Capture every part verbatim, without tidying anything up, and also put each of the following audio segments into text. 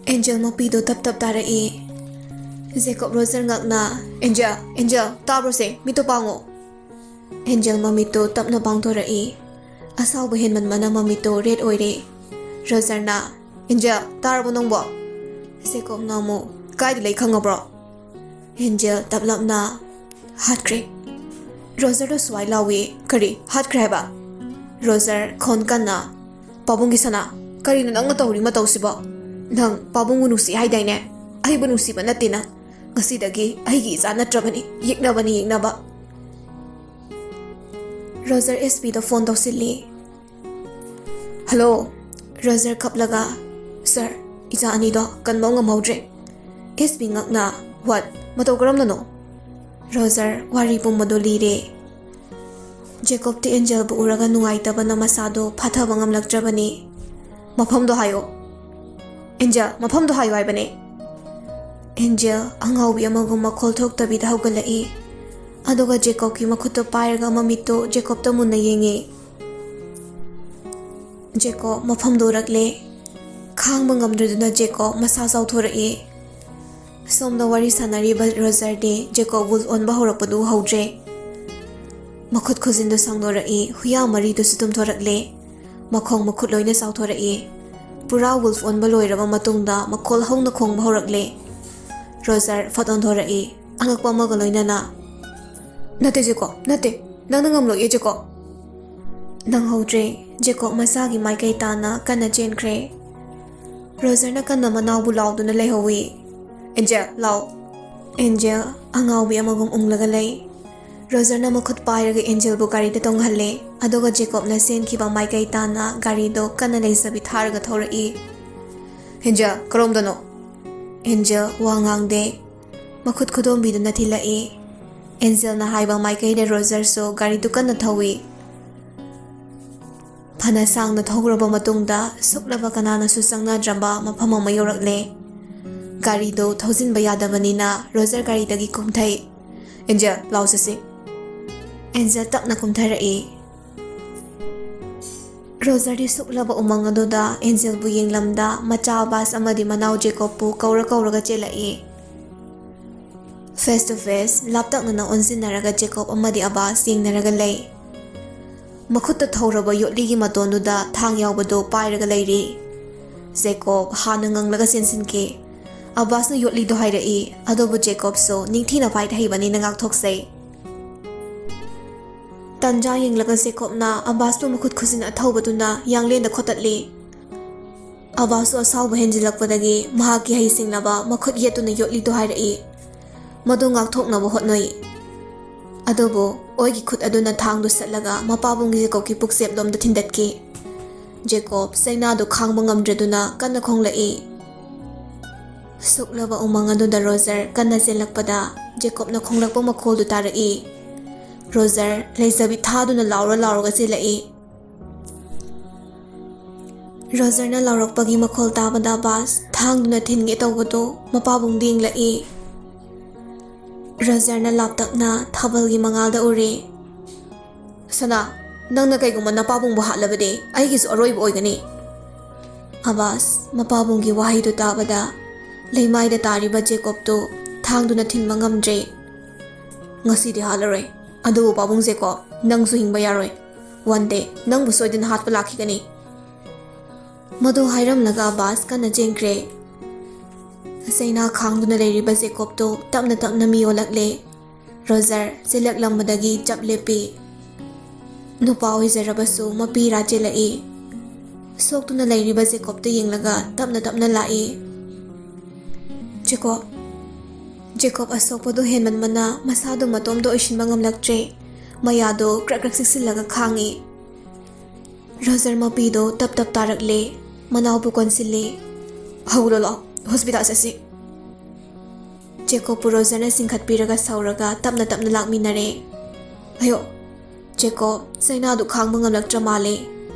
Angel ꯃꯄꯤꯗꯣ ꯇꯞ ꯇꯞ ꯇꯥꯔꯛꯏ꯫ ꯖꯦꯀꯣꯕ Roger ꯉꯛꯅ, "angel, angel, ꯇꯥꯕ꯭ꯔꯣ ꯁꯦ? ꯃꯤꯠꯇꯣ ꯄꯥꯡꯉꯣ!" ꯑꯦꯟꯖꯦꯜ ꯃꯃꯤꯠꯇꯣ ꯇꯞꯅ ꯄꯥꯡꯊꯣꯔꯛꯏ꯫ ꯑꯁꯥꯎꯕ ꯍꯦꯟꯃꯟꯕꯅ ꯃꯃꯤꯠꯇꯣ ꯔꯦꯗ ꯑꯣꯏꯔꯦ꯫ ꯔꯣꯖꯔꯅ, "ꯑꯦꯟꯖꯦꯜ, ꯇꯥꯔꯕꯣ ꯅꯪꯕꯣ?" ꯖꯦꯀꯣꯕꯅ ꯑꯃꯨꯛ, "ꯀꯥꯏꯗ ꯂꯩ ꯈꯪꯉꯕ꯭ꯔꯣ?" ꯑꯦꯟꯖꯦꯜ ꯇꯞꯂꯞꯅ, "ꯍꯥꯠꯈ꯭ꯔꯦ꯫" ꯔꯣꯖꯔꯗꯣ ꯁ꯭ꯋꯥꯏ ꯂꯥꯎꯏ, "ꯀꯔꯤ? ꯍꯥꯠꯈ꯭ꯔꯦ ꯍꯥꯏꯕ?" ꯔꯣꯖꯔ ꯈꯣꯟ ꯀꯟꯅ, "ꯄꯥꯕꯨꯡꯒꯤ ꯁꯅꯥ, ꯀꯔꯤꯅꯣ ꯅꯪꯅ ꯇꯧꯔꯤ ꯃꯇꯧꯁꯤꯕꯣ? ꯅꯪ ꯄꯥꯕꯨꯡꯕꯨ ꯅꯨꯡꯁꯤ ꯍꯥꯏꯗꯥꯏꯅꯦ? ꯑꯩꯕꯨ ꯅꯨꯡꯁꯤꯕ ꯅꯠꯇꯦ ꯅꯪ꯫ ꯉꯁꯤꯗꯒꯤ ꯑꯩꯒꯤ ꯏꯆꯥ ꯅꯠꯇ꯭ꯔꯕꯅꯤ, ꯌꯦꯛꯅꯕꯅꯤ, ꯌꯦꯛꯅꯕ꯫" ꯔꯣꯖꯔ ꯑꯦꯁ ꯄꯤꯗ ꯐꯣꯟ ꯇꯧꯁꯤꯜꯂꯤ꯫ "ꯍꯜꯂꯣ꯫" ꯔꯣꯖꯔ ꯀꯞꯂꯒ, "ꯁꯥꯔ, ꯏꯆꯥ ꯑꯅꯤꯗꯣ ꯀꯟꯕ ꯉꯝꯍꯧꯗ꯭ꯔꯦ꯫" ꯑꯦꯁ ꯄꯤ ꯉꯛꯅ, "ꯋꯥꯠ? ꯃꯇꯧ ꯀꯔꯝꯅꯅꯣ?" ꯔꯣꯖꯔ ꯋꯥꯔꯤ ꯄꯨꯝꯕꯗꯣ ꯂꯤꯔꯦ꯫ ꯖꯦꯀꯣꯕꯇꯤ ꯑꯦꯟꯖꯦꯜꯕꯨ ꯎꯔꯒ ꯅꯨꯡꯉꯥꯏꯇꯕꯅ ꯃꯁꯥꯗꯣ ꯐꯥꯊꯕ ꯉꯝꯂꯛꯇ꯭ꯔꯕꯅꯤ꯫ "ꯃꯐꯝꯗꯣ ꯍꯥꯏꯌꯣ꯫ ꯑꯦꯟꯖꯦꯜ, ꯃꯐꯝꯗꯣ ꯍꯥꯏꯌꯣ ꯍꯥꯏꯕꯅꯦ꯫" ꯑꯦꯟꯖꯦꯜ ꯑꯉꯥꯎꯕꯤ ꯑꯃꯒꯨꯝ ꯃꯈꯣꯜ ꯊꯣꯛꯇꯕꯤꯗ ꯍꯧꯒꯠꯂꯛꯏ꯫ ꯑꯗꯨꯒ ꯖꯦꯀꯣꯕꯀꯤ ꯃꯈꯨꯠꯇꯣ ꯄꯥꯏꯔꯒ ꯃꯃꯤꯠꯇꯣ ꯖꯦꯀꯣꯕꯇ ꯃꯨꯟꯅ ꯌꯦꯡꯉꯤ꯫ ꯖꯦꯀꯣꯕ ꯃꯐꯝꯗꯣ ꯎꯔꯛꯂꯦ꯫ ꯈꯥꯡꯕ ꯉꯝꯗ꯭ꯔꯗꯨꯅ ꯖꯦꯀꯣꯕ ꯃꯁꯥ ꯆꯥꯎꯊꯣꯔꯛꯏ꯫ ꯁꯣꯝꯗ ꯋꯥꯔꯤ ꯁꯥꯟꯅꯔꯤꯕ ꯔꯣꯖꯔꯗꯤ ꯖꯦꯀꯣꯕ ꯋꯨꯜꯐ ꯑꯣꯟꯕ ꯍꯧꯔꯛꯄꯗꯨ ꯎꯍꯧꯗ꯭ꯔꯦ꯫ ꯃꯈꯨꯠ ꯈꯨꯖꯤꯟꯗꯨ ꯁꯥꯡꯗꯣꯔꯛꯏ, ꯍꯨꯌꯥ ꯃꯔꯤꯗꯨꯁꯨ ꯇꯨꯝꯊꯣꯔꯛꯂꯦ꯫ ꯃꯈꯣꯡ ꯃꯈꯨꯠ ꯂꯣꯏꯅ ꯆꯥꯎꯊꯣꯔꯛꯏ꯫ ꯄꯨꯔꯥ ꯋꯨꯜꯐ ꯑꯣꯟꯕ ꯂꯣꯏꯔꯕ ꯃꯇꯨꯡꯗ ꯃꯈꯣꯜ ꯍꯧꯅ ꯈꯣꯡꯕ ꯍꯧꯔꯛꯂꯦ꯫ ꯔꯣꯖꯔ ꯐꯠ ꯑꯣꯟꯊꯣꯔꯛꯏ, ꯑꯉꯛꯄ ꯑꯃꯒ ꯂꯣꯏꯅꯅ꯫ "ꯅꯠꯇꯦ ꯖꯦꯀꯣꯕ, ꯅꯠꯇꯦ꯫ ꯅꯪꯅ ꯉꯝꯂꯣꯏꯌꯦ ꯖꯦꯀꯣꯕ꯫" ꯅꯪꯍꯧꯗ꯭ꯔꯦ꯫ ꯖꯦꯀꯣꯕ ꯃꯁꯥꯒꯤ ꯃꯥꯏꯀꯩ ꯇꯥꯅ ꯀꯟꯅ ꯆꯦꯟꯈ꯭ꯔꯦ꯫ ꯔꯣꯖꯔꯅ ꯀꯟꯅ ꯃꯅꯥꯎꯕꯨ ꯂꯥꯎꯗꯨꯅ ꯂꯩꯍꯧꯏ꯫ "ꯑꯦꯟꯖꯦꯜ, ꯂꯥꯎ꯫" ꯑꯦꯟꯖꯦꯜ ꯑꯉꯥꯎꯕꯤ ꯑꯃꯒꯨꯝ ꯎꯪꯂꯒ ꯂꯩ꯫ ꯔꯣꯖꯔꯅ ꯃꯈꯨꯠ ꯄꯥꯏꯔꯒ ꯑꯦꯟꯖꯦꯜꯕꯨ ꯒꯥꯔꯤꯗ ꯇꯣꯡꯍꯜꯂꯦ, ꯑꯗꯨꯒ ꯖꯦꯀꯣꯕꯅ ꯆꯦꯟꯈꯤꯕ ꯃꯥꯏꯀꯩ ꯇꯥꯅ ꯒꯥꯔꯤꯗꯣ ꯀꯟꯅ ꯂꯩꯖꯕꯤ ꯊꯥꯔꯒ ꯊꯧꯔꯛꯏ꯫ "ꯑꯦꯟꯖꯦꯜ, ꯀꯔꯣꯝꯗꯅꯣ?" ꯑꯦꯟꯖꯦꯜ ꯋꯥ ꯉꯥꯡꯗꯦ꯫ ꯃꯈꯨꯠ ꯈꯨꯗꯣꯝꯕꯤꯗꯨꯅ ꯊꯤꯜꯂꯛꯏ꯫ ꯑꯦꯟꯖꯦꯜꯅ ꯍꯥꯏꯕ ꯃꯥꯏꯀꯩꯗ ꯔꯣꯖꯔꯁꯨ ꯒꯥꯔꯤꯗꯨ ꯀꯟꯅ ꯊꯧꯏ꯫ ꯐꯅ ꯁꯥꯡꯅ ꯊꯧꯔꯕ ꯃꯇꯨꯡꯗ ꯁꯨꯛꯂꯕ ꯀꯅꯥꯅꯁꯨ ꯆꯪꯅꯗ꯭ꯔꯕ ꯃꯐꯝ ꯑꯃ ꯌꯧꯔꯛꯂꯦ꯫ ꯒꯥꯔꯤꯗꯨ ꯊꯧꯖꯤꯟꯕ ꯌꯥꯗꯕꯅꯤꯅ ꯔꯣꯖꯔ ꯒꯥꯔꯤꯗꯒꯤ ꯀꯨꯝꯊꯩ꯫ "ꯑꯦꯟꯖꯦꯜ, ꯂꯥꯎ ꯆꯠꯁꯤ꯫" ꯑꯦꯟꯖꯦꯜ ꯇꯞꯅ ꯀꯨꯝꯊꯔꯛꯏ꯫ ꯔꯣꯖꯔꯗꯤ ꯁꯨꯛꯂꯕ ꯎꯃꯪ ꯑꯗꯨꯗ ꯑꯦꯟꯖꯦꯜꯕꯨ ꯌꯦꯡꯂꯝꯗ ꯃꯆꯥ ꯑꯕꯥꯁ ꯑꯃꯗꯤ ꯃꯅꯥꯎ ꯖꯦꯀꯣꯕꯄꯨ ꯀꯧꯔ ꯀꯧꯔꯒ ꯆꯦꯜꯂꯛꯏ꯫ Face to face, ꯂꯥꯞꯇꯛꯅꯅ ꯑꯣꯟꯁꯤꯟꯅꯔꯒ ꯖꯦꯀꯣꯕ ꯑꯃꯗꯤ ꯑꯕꯥꯁ ꯌꯦꯡꯅꯔꯒ ꯂꯩ꯫ ꯃꯈꯨꯠꯇ ꯊꯧꯔꯕ ꯌꯣꯠꯂꯤꯒꯤ ꯃꯇꯣꯟꯗꯨꯗ ꯊꯥꯡ ꯌꯥꯎꯕꯗꯨ ꯄꯥꯏꯔꯒ ꯂꯩꯔꯤ꯫ ꯖꯦꯀꯣꯕ ꯍꯥꯟꯅ ꯉꯪꯂꯒ ꯆꯦꯟꯁꯤꯟꯈꯤ꯫ ꯑꯕꯥꯁꯅ ꯌꯣꯠꯂꯤꯗꯨ ꯍꯥꯏꯔꯛꯏ, ꯑꯗꯨꯕꯨ ꯖꯦꯀꯣꯕꯁꯨ ꯅꯤꯡꯊꯤꯅ fight ꯍꯩꯕꯅꯤꯅ ꯉꯥꯛꯊꯣꯛꯆꯩ꯫ ꯇꯟꯖꯥ ꯌꯦꯡꯂꯒ ꯖꯦꯀꯣꯕꯅ ꯑꯕꯥꯁꯄꯨ ꯃꯈꯨꯠ ꯈꯨꯖꯤꯟ ꯑꯊꯧꯕꯗꯨꯅ ꯌꯥꯡꯂꯦꯟꯗ ꯈꯣꯠꯇꯠꯂꯤ꯫ ꯑꯕꯥꯁꯁꯨ ꯑꯁꯥꯎꯕ ꯍꯦꯟꯖꯤꯜꯂꯛꯄꯗꯒꯤ ꯃꯍꯥꯛꯀꯤ ꯍꯩꯁꯤꯡꯂꯕ ꯃꯈꯨꯠ ꯌꯦꯠꯇꯨꯅ ꯌꯣꯠꯂꯤꯗꯨ ꯍꯥꯏꯔꯛꯏ꯫ ꯃꯗꯨ ꯉꯥꯛꯊꯣꯛꯅꯕ ꯍꯣꯠꯅꯩ꯫ ꯑꯗꯨꯕꯨ ꯑꯣꯏꯒꯤ ꯈꯨꯠ ꯑꯗꯨꯅ ꯊꯥꯡꯗꯨ ꯁꯠꯂꯒ ꯃꯄꯥꯕꯨꯡꯒꯤ ꯖꯦꯀꯣꯕꯀꯤ ꯄꯨꯛꯆꯦꯞꯂꯣꯝꯗ ꯊꯤꯟꯗꯠꯈꯤ꯫ ꯖꯦꯀꯣꯕ ꯆꯩꯅꯥꯗꯨ ꯈꯥꯡꯕ ꯉꯝꯗ꯭ꯔꯗꯨꯅ ꯀꯟꯅ ꯈꯣꯡꯂꯛꯏ꯫ ꯁꯨꯛꯂꯕ ꯎꯃꯪ ꯑꯗꯨꯗ ꯔꯣꯖꯔ ꯀꯟꯅ ꯆꯦꯜꯂꯛꯄꯗ ꯖꯦꯀꯣꯕꯅ ꯈꯣꯡꯂꯛꯄ ꯃꯈꯣꯜꯗꯨ ꯇꯥꯔꯛꯏ꯫ ꯔꯣꯖꯔ ꯂꯩꯖꯕꯤ ꯊꯥꯗꯨꯅ ꯂꯥꯎꯔ ꯂꯥꯎꯔꯒ ꯆꯦꯜꯂꯛꯏ꯫ ꯔꯣꯖꯔꯅ ꯂꯥꯎꯔꯛꯄꯒꯤ ꯃꯈꯣꯜ ꯇꯥꯕꯗ ꯕꯥꯁ ꯊꯥꯡꯗꯨꯅ ꯊꯤꯟꯒꯦ ꯇꯧꯕꯗꯨ ꯃꯄꯥꯕꯨꯡꯗ ꯌꯦꯡꯂꯛꯏ꯫ ꯔꯣꯖꯔꯅ ꯂꯥꯞꯇꯛꯅ ꯊꯥꯕꯜꯒꯤ ꯃꯉꯥꯜꯗ ꯎꯔꯦ꯫ "ꯁꯅꯥ, ꯅꯪꯅ ꯀꯩꯒꯨꯝꯕ ꯅꯄꯥꯕꯨꯡꯕꯨ ꯍꯥꯠꯂꯕꯗꯤ ꯑꯩꯒꯤꯁꯨ ꯑꯔꯣꯏꯕ ꯑꯣꯏꯒꯅꯤ꯫" ꯑꯕꯥꯁ ꯃꯄꯥꯕꯨꯡꯒꯤ ꯋꯥꯍꯩꯗꯨ ꯇꯥꯕꯗ ꯂꯩꯃꯥꯏꯗ ꯇꯥꯔꯤꯕ ꯖꯦꯀꯣꯕꯇꯨ ꯊꯥꯡꯗꯨꯅ ꯊꯤꯟꯕ ꯉꯝꯗ꯭ꯔꯦ꯫ "ꯉꯁꯤꯗꯤ ꯍꯥꯠꯂꯔꯣꯏ, ꯑꯗꯨꯕꯨ ꯄꯥꯕꯨꯡ ꯖꯦꯀꯣꯕ, ꯅꯪꯁꯨ ꯍꯤꯡꯕ ꯌꯥꯔꯣꯏ꯫ One day ꯅꯪꯕꯨ ꯁꯣꯏꯗꯅ ꯍꯥꯠꯄ ꯂꯥꯛꯈꯤꯒꯅꯤ꯫" ꯃꯗꯨ ꯍꯥꯏꯔꯝꯂꯒ ꯑꯕꯥꯁ ꯀꯟꯅ ꯆꯦꯟꯈ꯭ꯔꯦ꯫ ꯆꯩꯅꯥ ꯈꯥꯡꯗꯨꯅ ꯂꯩꯔꯤꯕ ꯖꯦꯀꯣꯕꯇꯨ ꯇꯞꯅ ꯇꯞꯅ ꯃꯤ ꯑꯣꯜꯂꯛꯂꯦ꯫ ꯔꯣꯖꯔ ꯆꯦꯜꯂꯛꯂꯝꯕꯗꯒꯤ ꯆꯞ ꯂꯦꯞꯄꯤ꯫ ꯅꯨꯄꯥ ꯑꯣꯏꯖꯔꯕꯁꯨ ꯃꯄꯤꯔꯥ ꯆꯦꯜꯂꯛꯏ꯫ ꯁꯣꯛꯇꯨꯅ ꯂꯩꯔꯤꯕ ꯖꯦꯀꯣꯕꯇ ꯌꯦꯡꯂꯒ ꯇꯞꯅ ꯇꯞꯅ ꯂꯥꯛꯏ꯫ "ꯖꯦꯀꯣꯕ꯫" ꯖꯦꯀꯣꯕ ꯑꯁꯣꯛꯄꯗꯨ ꯍꯦꯟꯃꯟꯕꯅ ꯃꯁꯥꯗꯨ ꯃꯇꯣꯝꯇ ꯑꯣꯏꯁꯤꯟꯕ ꯉꯝꯂꯛꯇ꯭ꯔꯦ꯫ ꯃꯌꯥꯗꯨ ꯀ꯭ꯔꯛ ꯀ꯭ꯔꯛ ꯆꯤꯛꯁꯤꯜꯂꯒ ꯈꯥꯡꯏ꯫ ꯔꯣꯖꯔ ꯃꯄꯤꯗꯨ ꯇꯞ ꯇꯞ ꯇꯥꯔꯛꯂꯦ꯫ ꯃꯅꯥꯎꯕꯨ ꯀꯣꯟꯁꯤꯜꯂꯤ꯫ "ꯍꯧꯒꯠꯂꯣ ꯂꯥꯛꯑꯣ, ꯍꯣꯁꯄꯤꯇꯥꯜ ꯆꯠꯁꯤ꯫" ꯖꯦꯀꯣꯕꯄꯨ ꯔꯣꯖꯔꯅ ꯆꯤꯡꯈꯠꯄꯤꯔꯒ ꯁꯧꯔꯒ ꯇꯞꯅ ꯇꯞꯅ ꯂꯥꯛꯃꯤꯟꯅꯔꯦ꯫ "ꯑꯌꯣ꯫" ꯖꯦꯀꯣꯕ ꯆꯩꯅꯥꯗꯨ ꯈꯥꯡꯕ ꯉꯝꯂꯛꯇ꯭ꯔ ꯃꯥꯜꯂꯦ꯫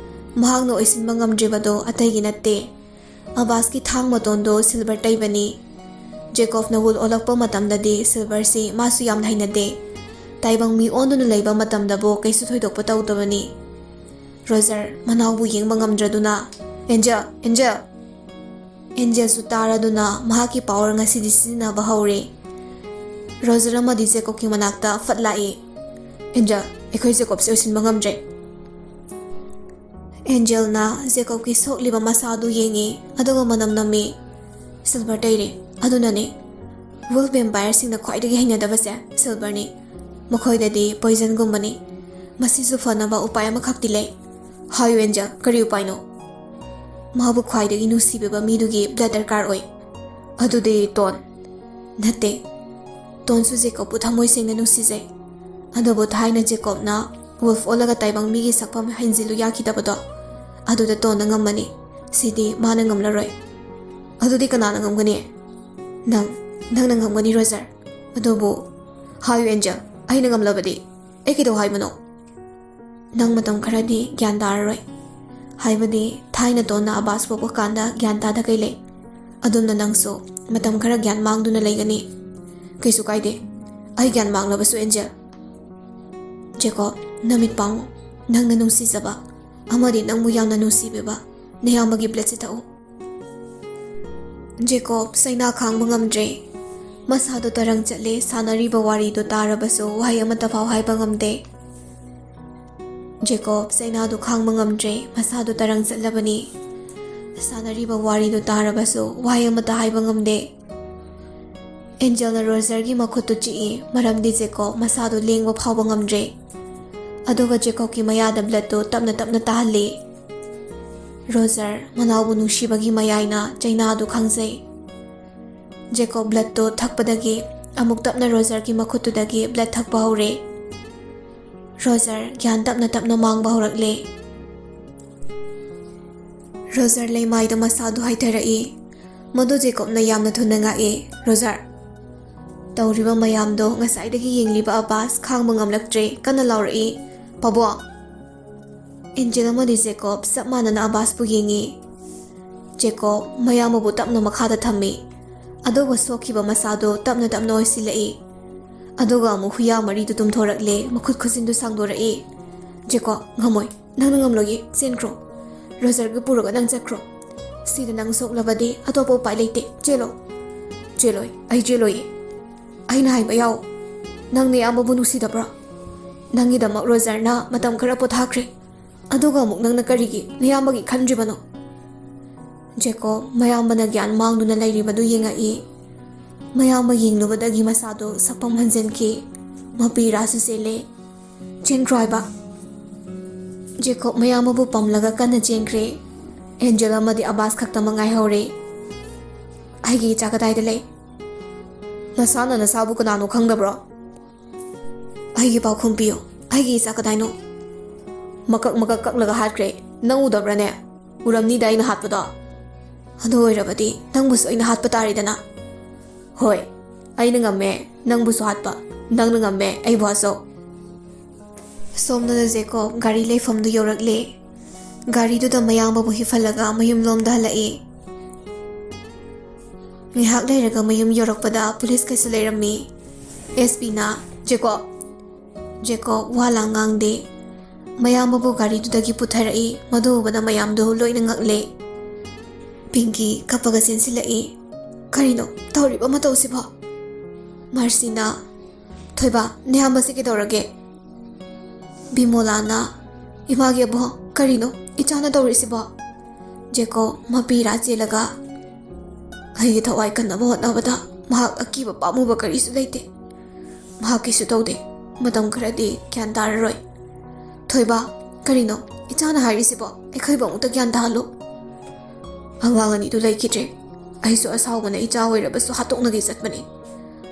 ꯃꯍꯥꯛꯅ ꯑꯣꯏꯁꯤꯟꯕ ꯉꯝꯗ꯭ꯔꯤꯕꯗꯨ ꯑꯇꯩꯒꯤ ꯅꯠꯇꯦ꯫ ꯑꯕꯥꯁꯀꯤ ꯊꯥꯡ ꯃꯇꯣꯟꯗꯣ ꯁꯤꯜꯚꯔ ꯇꯩꯕꯅꯤ꯫ ꯖꯦꯀꯣꯕꯅ ꯋꯨꯜ ꯑꯣꯜꯂꯛꯄ ꯃꯇꯝꯗꯗꯤ ꯁꯤꯜꯚꯔꯁꯤ ꯃꯥꯁꯨ ꯌꯥꯝꯅ ꯍꯩꯅꯗꯦ꯫ ꯇꯥꯏꯕꯪ ꯃꯤ ꯑꯣꯟꯗꯨꯅ ꯂꯩꯕ ꯃꯇꯝꯗꯕꯨ ꯀꯩꯁꯨ ꯊꯣꯏꯗꯣꯛꯄ ꯇꯧꯗꯕꯅꯤ꯫ ꯔꯣꯖꯔ ꯃꯅꯥꯎꯕꯨ ꯌꯦꯡꯕ ꯉꯝꯗ꯭ꯔꯗꯨꯅ, "ꯑꯦꯟꯖꯦꯜ, ꯑꯦꯟꯖꯦꯜ!" ꯑꯦꯟꯖꯦꯜꯁꯨ ꯇꯥꯔꯗꯨꯅ ꯃꯍꯥꯛꯀꯤ ꯄꯥꯋꯔ ꯉꯁꯤꯗꯤ ꯁꯤꯖꯤꯟꯅꯕ ꯍꯧꯔꯦ꯫ ꯔꯣꯖꯔ ꯑꯃꯗꯤ ꯖꯦꯀꯣꯕꯀꯤ ꯃꯅꯥꯛꯇ ꯐꯠ ꯂꯥꯛꯏ꯫ "ꯑꯦꯟꯖꯦꯜ, ꯑꯩꯈꯣꯏ ꯖꯦꯀꯣꯕꯁꯦ ꯎꯁꯤꯟꯕ ꯉꯝꯗ꯭ꯔꯦ꯫" ꯑꯦꯟꯖꯦꯜꯅ ꯖꯦꯀꯣꯕꯀꯤ ꯁꯣꯛꯂꯤꯕ ꯃꯁꯥꯗꯨ ꯌꯦꯡꯉꯤ, ꯑꯗꯨꯒ ꯃꯅꯝ ꯅꯝꯃꯤ꯫ "ꯁꯤꯜꯚꯔ ꯇꯩꯔꯦ꯫ ꯑꯗꯨꯅꯅꯦ꯫ ꯋꯨꯜꯐ ꯚꯦꯝꯄꯥꯌꯔꯁꯤꯡꯅ ꯈ꯭ꯋꯥꯏꯗꯒꯤ ꯍꯩꯅꯗꯕꯁꯦ ꯁꯤꯜꯚꯔꯅꯤ꯫ ꯃꯈꯣꯏꯗꯗꯤ ꯄꯣꯏꯖꯟꯒꯨꯝꯕꯅꯤ꯫ ꯃꯁꯤꯁꯨ ꯐꯅꯕ ꯎꯄꯥꯏ ꯑꯃꯈꯛꯇꯤ ꯂꯩ꯫" "ꯍꯥꯏꯌꯨ ꯑꯦꯟꯖꯦꯜ, ꯀꯔꯤ ꯎꯄꯥꯏꯅꯣ?" "ꯃꯥꯕꯨ ꯈ꯭ꯋꯥꯏꯗꯒꯤ ꯅꯨꯡꯁꯤꯕꯤꯕ ꯃꯤꯗꯨꯒꯤ ꯕ꯭ꯂꯗ ꯗꯔꯀꯥꯔ ꯑꯣꯏ꯫" "ꯑꯗꯨꯗꯤ ꯇꯣꯟ?" "ꯅꯠꯇꯦ꯫ ꯇꯣꯟꯁꯨ ꯖꯦꯀꯣꯕꯄꯨ ꯊꯃꯣꯏ ꯁꯦꯡꯅ ꯅꯨꯡꯁꯤꯖꯩ꯫ ꯑꯗꯨꯕꯨ ꯊꯥꯏꯅ ꯖꯦꯀꯣꯕꯅ ꯋꯨꯜꯐ ꯑꯣꯜꯂꯒ ꯇꯥꯏꯕꯪ ꯃꯤꯒꯤ ꯁꯛꯐꯝ ꯍꯦꯟꯖꯤꯜꯂꯨ ꯌꯥꯈꯤꯗꯕꯗꯣ, ꯑꯗꯨꯗ ꯇꯣꯟꯅ ꯉꯝꯃꯅꯤ꯫ ꯁꯤꯗꯤ ꯃꯥꯅ ꯉꯝꯂꯔꯣꯏ꯫" "ꯑꯗꯨꯗꯤ ꯀꯅꯥꯅ ꯉꯝꯒꯅꯤ?" "ꯅꯪ, ꯅꯪꯅ ꯉꯝꯒꯅꯤ ꯔꯣꯖꯔ꯫ ꯑꯗꯨꯕꯨ ꯍꯥꯏꯌꯨ ꯑꯦꯟꯖꯦꯜ, ꯑꯩꯅ ꯉꯝꯂꯕꯗꯤ ꯑꯩ ꯀꯩꯗꯧ ꯍꯥꯏꯕꯅꯣ?" "ꯅꯪ ꯃꯇꯝ ꯈꯔꯗꯤ ꯒ꯭ꯌꯥꯟ ꯇꯥꯔꯔꯣꯏ꯫ ꯍꯥꯏꯕꯗꯤ ꯊꯥꯏꯅ ꯇꯣꯟꯅ ꯑꯕꯥꯁ ꯄꯣꯛꯄ ꯀꯥꯟꯗ ꯒ꯭ꯌꯥꯟ ꯇꯥꯗꯈꯩ ꯂꯩ꯫ ꯑꯗꯨꯝꯅ ꯅꯪꯁꯨ ꯃꯇꯝ ꯈꯔ ꯒ꯭ꯌꯥꯟ ꯃꯥꯡꯗꯨꯅ ꯂꯩꯒꯅꯤ꯫" "ꯀꯩꯁꯨ ꯀꯥꯏꯗꯦ꯫ ꯑꯩ ꯒ꯭ꯌꯥꯟ ꯃꯥꯡꯂꯕꯁꯨ ꯑꯦꯟꯖꯦꯜ꯫" "ꯖꯦꯀꯣꯕ, ꯅꯃꯤꯠ ꯄꯥꯡꯉꯨ꯫ ꯅꯪꯅ ꯅꯨꯡꯁꯤꯖꯕ ꯑꯃꯗꯤ ꯅꯪꯕꯨ ꯌꯥꯝꯅ ꯅꯨꯡꯁꯤꯕꯤꯕ ꯅꯌꯥꯝꯕꯒꯤ ꯕ꯭ꯂꯗꯁꯦ ꯊꯛꯎ꯫" ꯖꯦꯀꯣꯕ ꯆꯩꯅꯥ ꯈꯥꯡꯕ ꯉꯝꯗ꯭ꯔꯦ꯫ ꯃꯁꯥꯗꯣ ꯇꯔꯪ ꯆꯠꯂꯦ꯫ ꯁꯥꯟꯅꯔꯤꯕ ꯋꯥꯔꯤꯗꯣ ꯇꯥꯔꯕꯁꯨ ꯋꯥꯍꯩ ꯑꯃꯠꯇ ꯐꯥꯎ ꯍꯥꯏꯕ ꯉꯝꯗꯦ꯫ ꯖꯦꯀꯣꯕ ꯆꯩꯅꯥꯗꯨ ꯈꯥꯡꯕ ꯉꯝꯗ꯭ꯔꯦ꯫ ꯃꯁꯥꯗꯨ ꯇꯔꯪ ꯆꯠꯂꯕꯅꯤ꯫ ꯁꯥꯟꯅꯔꯤꯕ ꯋꯥꯔꯤꯗꯨ ꯇꯥꯔꯕꯁꯨ ꯋꯥꯍꯩ ꯑꯃꯠꯇ ꯍꯥꯏꯕ ꯉꯝꯗꯦ꯫ ꯑꯦꯟꯖꯦꯜꯅ ꯔꯣꯖꯔꯒꯤ ꯃꯈꯨꯠꯇꯨ ꯆꯤꯛꯏ, ꯃꯔꯝꯗꯤ ꯖꯦꯀꯣꯕ ꯃꯁꯥꯗꯨ ꯂꯦꯡꯕ ꯐꯥꯎꯕ ꯉꯝꯗ꯭ꯔꯦ꯫ ꯑꯗꯨꯒ ꯖꯦꯀꯣꯕꯀꯤ ꯃꯌꯥꯗ ꯕ꯭ꯂꯗꯇꯨ ꯇꯞꯅ ꯇꯞꯅ ꯇꯥꯍꯜꯂꯤ꯫ ꯔꯣꯖꯔ ꯃꯅꯥꯎꯕꯨ ꯅꯨꯡꯁꯤꯕꯒꯤ ꯃꯌꯥꯏꯅ ꯆꯩꯅꯥꯗꯨ ꯈꯪꯖꯩ꯫ ꯖꯦꯀꯣꯕ ꯕ꯭ꯂꯗꯇꯨ ꯊꯛꯄꯗꯒꯤ ꯑꯃꯨꯛ ꯇꯞꯅ ꯔꯣꯖꯔꯒꯤ ꯃꯈꯨꯠꯇꯨꯗꯒꯤ ꯕ꯭ꯂꯗ ꯊꯛꯄ ꯍꯧꯔꯦ꯫ ꯔꯣꯖꯔ ꯒ꯭ꯌꯥꯟ ꯇꯞꯅ ꯇꯞꯅ ꯃꯥꯡꯕ ꯍꯧꯔꯛꯂꯦ꯫ ꯔꯣꯖꯔ ꯂꯩꯃꯥꯏꯗ ꯃꯁꯥꯗꯨ ꯍꯥꯏꯊꯔꯛꯏ꯫ ꯃꯗꯨ ꯖꯦꯀꯣꯕꯅ ꯌꯥꯝꯅ ꯊꯨꯅ ꯉꯥꯛꯏ꯫ "ꯔꯣꯖꯔ!" ꯇꯧꯔꯤꯕ ꯃꯌꯥꯝꯗꯣ ꯉꯁꯥꯏꯗꯒꯤ ꯌꯦꯡꯂꯤꯕ ꯑꯕꯥꯁ ꯈꯥꯡꯕ ꯉꯝꯂꯛꯇ꯭ꯔꯦ, ꯀꯟꯅ ꯂꯥꯎꯔꯛꯏ, "ꯄꯥꯕꯨꯡ!" ꯑꯦꯟꯖꯦꯜ ꯑꯃꯗꯤ ꯖꯦꯀꯣꯕ ꯆꯞ ꯃꯥꯟꯅꯅ ꯑꯕꯥꯁꯄꯨ ꯌꯦꯡꯏ꯫ ꯖꯦꯀꯣꯕ ꯃꯌꯥꯝꯕꯕꯨ ꯇꯞꯅ ꯃꯈꯥꯗ ꯊꯝꯃꯤ, ꯑꯗꯨꯒ ꯁꯣꯛꯈꯤꯕ ꯃꯁꯥꯗꯨ ꯇꯞꯅ ꯇꯞꯅ ꯑꯣꯏꯁꯤꯜꯂꯛꯏ꯫ ꯑꯗꯨꯒ ꯑꯃꯨꯛ ꯍꯨꯏꯌꯥ ꯃꯔꯤꯗꯨ ꯇꯨꯝꯊꯣꯔꯛꯂꯦ, ꯃꯈꯨꯠ ꯈꯨꯖꯤꯟꯗꯨ ꯁꯥꯡꯗꯣꯔꯛꯏ꯫ ꯖꯦꯀꯣ, ꯉꯝꯃꯣꯏ꯫ ꯅꯪꯅ ꯉꯝꯂꯣꯏꯌꯦ꯫ ꯆꯦꯟꯈ꯭ꯔꯣ꯫ ꯔꯣꯖꯔꯒ ꯄꯨꯔꯒ ꯅꯪ ꯆꯠꯈ꯭ꯔꯣ꯫ ꯁꯤꯗ ꯅꯪ ꯁꯣꯛꯂꯕꯗꯤ ꯑꯇꯣꯞꯄ ꯎꯄꯥꯏ ꯂꯩꯇꯦ꯫ ꯆꯦꯜꯂꯣ꯫ ꯆꯦꯜꯂꯣꯏ꯫ ꯑꯩ ꯆꯦꯜꯂꯣꯏꯌꯦ꯫ ꯑꯩꯅ ꯍꯥꯏꯕ ꯌꯥꯎ꯫ ꯅꯪ ꯅꯌꯥꯝꯕꯕꯨ ꯅꯨꯡꯁꯤꯗꯕ꯭ꯔꯣ? ꯅꯪꯒꯤꯗꯃꯛ ꯔꯣꯖꯔꯅ ꯃꯇꯝ ꯈꯔ ꯄꯣꯊꯥꯈ꯭ꯔꯦ꯫ ꯑꯗꯨꯒ ꯑꯃꯨꯛ ꯅꯪꯅ ꯀꯔꯤꯒꯤ ꯅꯌꯥꯝꯕꯒꯤ ꯈꯟꯗ꯭ꯔꯤꯕꯅꯣ? ꯖꯦꯀꯣ ꯃꯌꯥꯝꯕꯅ ꯒ꯭ꯌꯥꯟ ꯃꯥꯡꯗꯨꯅ ꯂꯩꯔꯤꯕꯗꯨ ꯌꯦꯡꯉꯛꯏ꯫ ꯃꯌꯥꯝꯕ ꯌꯦꯡꯂꯨꯕꯗꯒꯤ ꯃꯁꯥꯗꯣ ꯁꯛꯐꯝ ꯍꯟꯖꯤꯟꯈꯤ꯫ ꯃꯄꯤ ꯏꯔꯥꯁꯨ ꯆꯦꯜꯂꯦ꯫ ꯆꯦꯟꯈ꯭ꯔꯣ ꯍꯥꯏꯕ꯫ ꯖꯦꯀꯣꯕ ꯃꯌꯥꯝꯕꯕꯨ ꯄꯝꯂꯒ ꯀꯟꯅ ꯆꯦꯟꯈ꯭ꯔꯦ꯫ ꯑꯦꯟꯖꯦꯜ ꯑꯃꯗꯤ ꯑꯕꯥꯁ ꯈꯛꯇꯃꯛ ꯉꯥꯏꯍꯧꯔꯦ꯫ ꯑꯩꯒꯤ ꯏꯆꯥ ꯀꯗꯥꯏꯗ ꯂꯩ? ꯅꯁꯥꯅ ꯅꯁꯥꯕꯨ ꯀꯅꯥꯅꯣ ꯈꯪꯗꯕ꯭ꯔꯣ? ꯑꯩꯒꯤ ꯄꯥꯎꯈꯨꯝ ꯄꯤꯌꯨ꯫ ꯑꯩꯒꯤ ꯏꯆꯥ ꯀꯗꯥꯏꯅꯣ? ꯃꯀꯛ ꯃꯀꯛ ꯀꯛꯂꯒ ꯍꯥꯠꯈ꯭ꯔꯦ꯫ ꯅꯪ ꯎꯗꯕ꯭ꯔꯅꯦ? ꯎꯔꯝꯅꯤꯗ ꯑꯩꯅ ꯍꯥꯠꯄꯗꯣ꯫ ꯑꯗꯨ ꯑꯣꯏꯔꯕꯗꯤ ꯅꯪꯕꯨꯁꯨ ꯑꯩꯅ ꯍꯥꯠꯄ ꯇꯥꯔꯦꯗꯅ꯫ ꯍꯣꯏ, ꯑꯩꯅ ꯉꯝꯃꯦ ꯅꯪꯕꯨꯁꯨ ꯍꯥꯠꯄ꯫ ꯅꯪꯅ ꯉꯝꯃꯦ ꯑꯩꯕꯨ ꯍꯥꯠꯆꯧ꯫ ꯁꯣꯝꯗꯅ ꯖꯦꯀꯣꯕ ꯒꯥꯔꯤ ꯂꯩꯐꯝꯗꯨ ꯌꯧꯔꯛꯂꯦ꯫ ꯒꯥꯔꯤꯗꯨꯗ ꯃꯌꯥꯝꯕꯕꯨ ꯍꯤꯞꯍꯜꯂꯒ ꯃꯌꯨꯝꯂꯣꯝꯗ ꯍꯜꯂꯛꯏ꯫ ꯉꯥꯏꯍꯥꯛ ꯂꯩꯔꯒ ꯃꯌꯨꯝ ꯌꯧꯔꯛꯄꯗ ꯄꯨꯂꯤꯁ ꯀꯩꯁꯨ ꯂꯩꯔꯝꯃꯤ꯫ ꯑꯦꯁ ꯄꯤꯅ, "ꯖꯦꯀꯣꯕ!" ꯖꯦꯀꯣꯕ ꯋꯥ ꯂꯥꯡ ꯉꯥꯡꯗꯦ꯫ ꯃꯌꯥꯝꯕꯕꯨ ꯒꯥꯔꯤꯗꯨꯗꯒꯤ ꯄꯨꯊꯔꯛꯏ꯫ ꯃꯗꯨ ꯎꯕꯗ ꯃꯌꯥꯝꯗꯨ ꯂꯣꯏꯅ ꯉꯛꯂꯦ꯫ ꯄꯤꯡꯀꯤ ꯀꯞꯄꯒ ꯆꯦꯟꯁꯤꯜꯂꯛꯏ꯫ "ꯀꯔꯤꯅꯣ ꯇꯧꯔꯤꯕ ꯃꯇꯧꯁꯤꯕꯣ?" ꯃꯥꯔꯁꯤꯅ, "ꯊꯣꯏꯕ, ꯅꯌꯥꯝꯕꯁꯤ ꯀꯩꯗꯧꯔꯒꯦ?" ꯕꯤꯃꯣꯂꯥꯅ, "ꯏꯃꯥꯒꯤ ꯑꯕꯣꯛ, ꯀꯔꯤꯅꯣ ꯏꯆꯥꯅ ꯇꯧꯔꯤꯁꯤꯕꯣ?" ꯖꯦꯀꯣꯕ ꯃꯄꯤ ꯏꯔꯥ ꯆꯦꯜꯂꯒ, "ꯑꯩꯒꯤ ꯊꯋꯥꯏ ꯀꯟꯅꯕ ꯍꯣꯠꯅꯕꯗ ꯃꯍꯥꯛ ꯑꯀꯤꯕ ꯄꯥꯝꯃꯨꯕ ꯀꯔꯤꯁꯨ ꯂꯩꯇꯦ꯫ ꯃꯍꯥꯛ ꯀꯩꯁꯨ ꯇꯧꯗꯦ꯫ ꯃꯇꯝ ꯈꯔꯗꯤ ꯒ꯭ꯌꯥꯟ ꯇꯥꯔꯔꯣꯏ꯫ ꯊꯣꯏꯕ, ꯀꯔꯤꯅꯣ ꯏꯆꯥꯅ ꯍꯥꯏꯔꯤꯁꯤꯕꯣ? ꯑꯩꯈꯣꯏꯕꯨ ꯑꯃꯨꯛꯇ ꯒ꯭ꯌꯥꯟ ꯇꯥꯍꯜꯂꯨ꯫" ꯑꯉꯥꯡ ꯑꯅꯤꯗꯨ ꯂꯩꯈꯤꯗ꯭ꯔꯦ꯫ ꯑꯩꯁꯨ ꯑꯁꯥꯎꯕꯅ ꯏꯆꯥ ꯑꯣꯏꯔꯕꯁꯨ ꯍꯥꯠꯇꯣꯛꯅꯒꯦ ꯆꯠꯄꯅꯤ꯫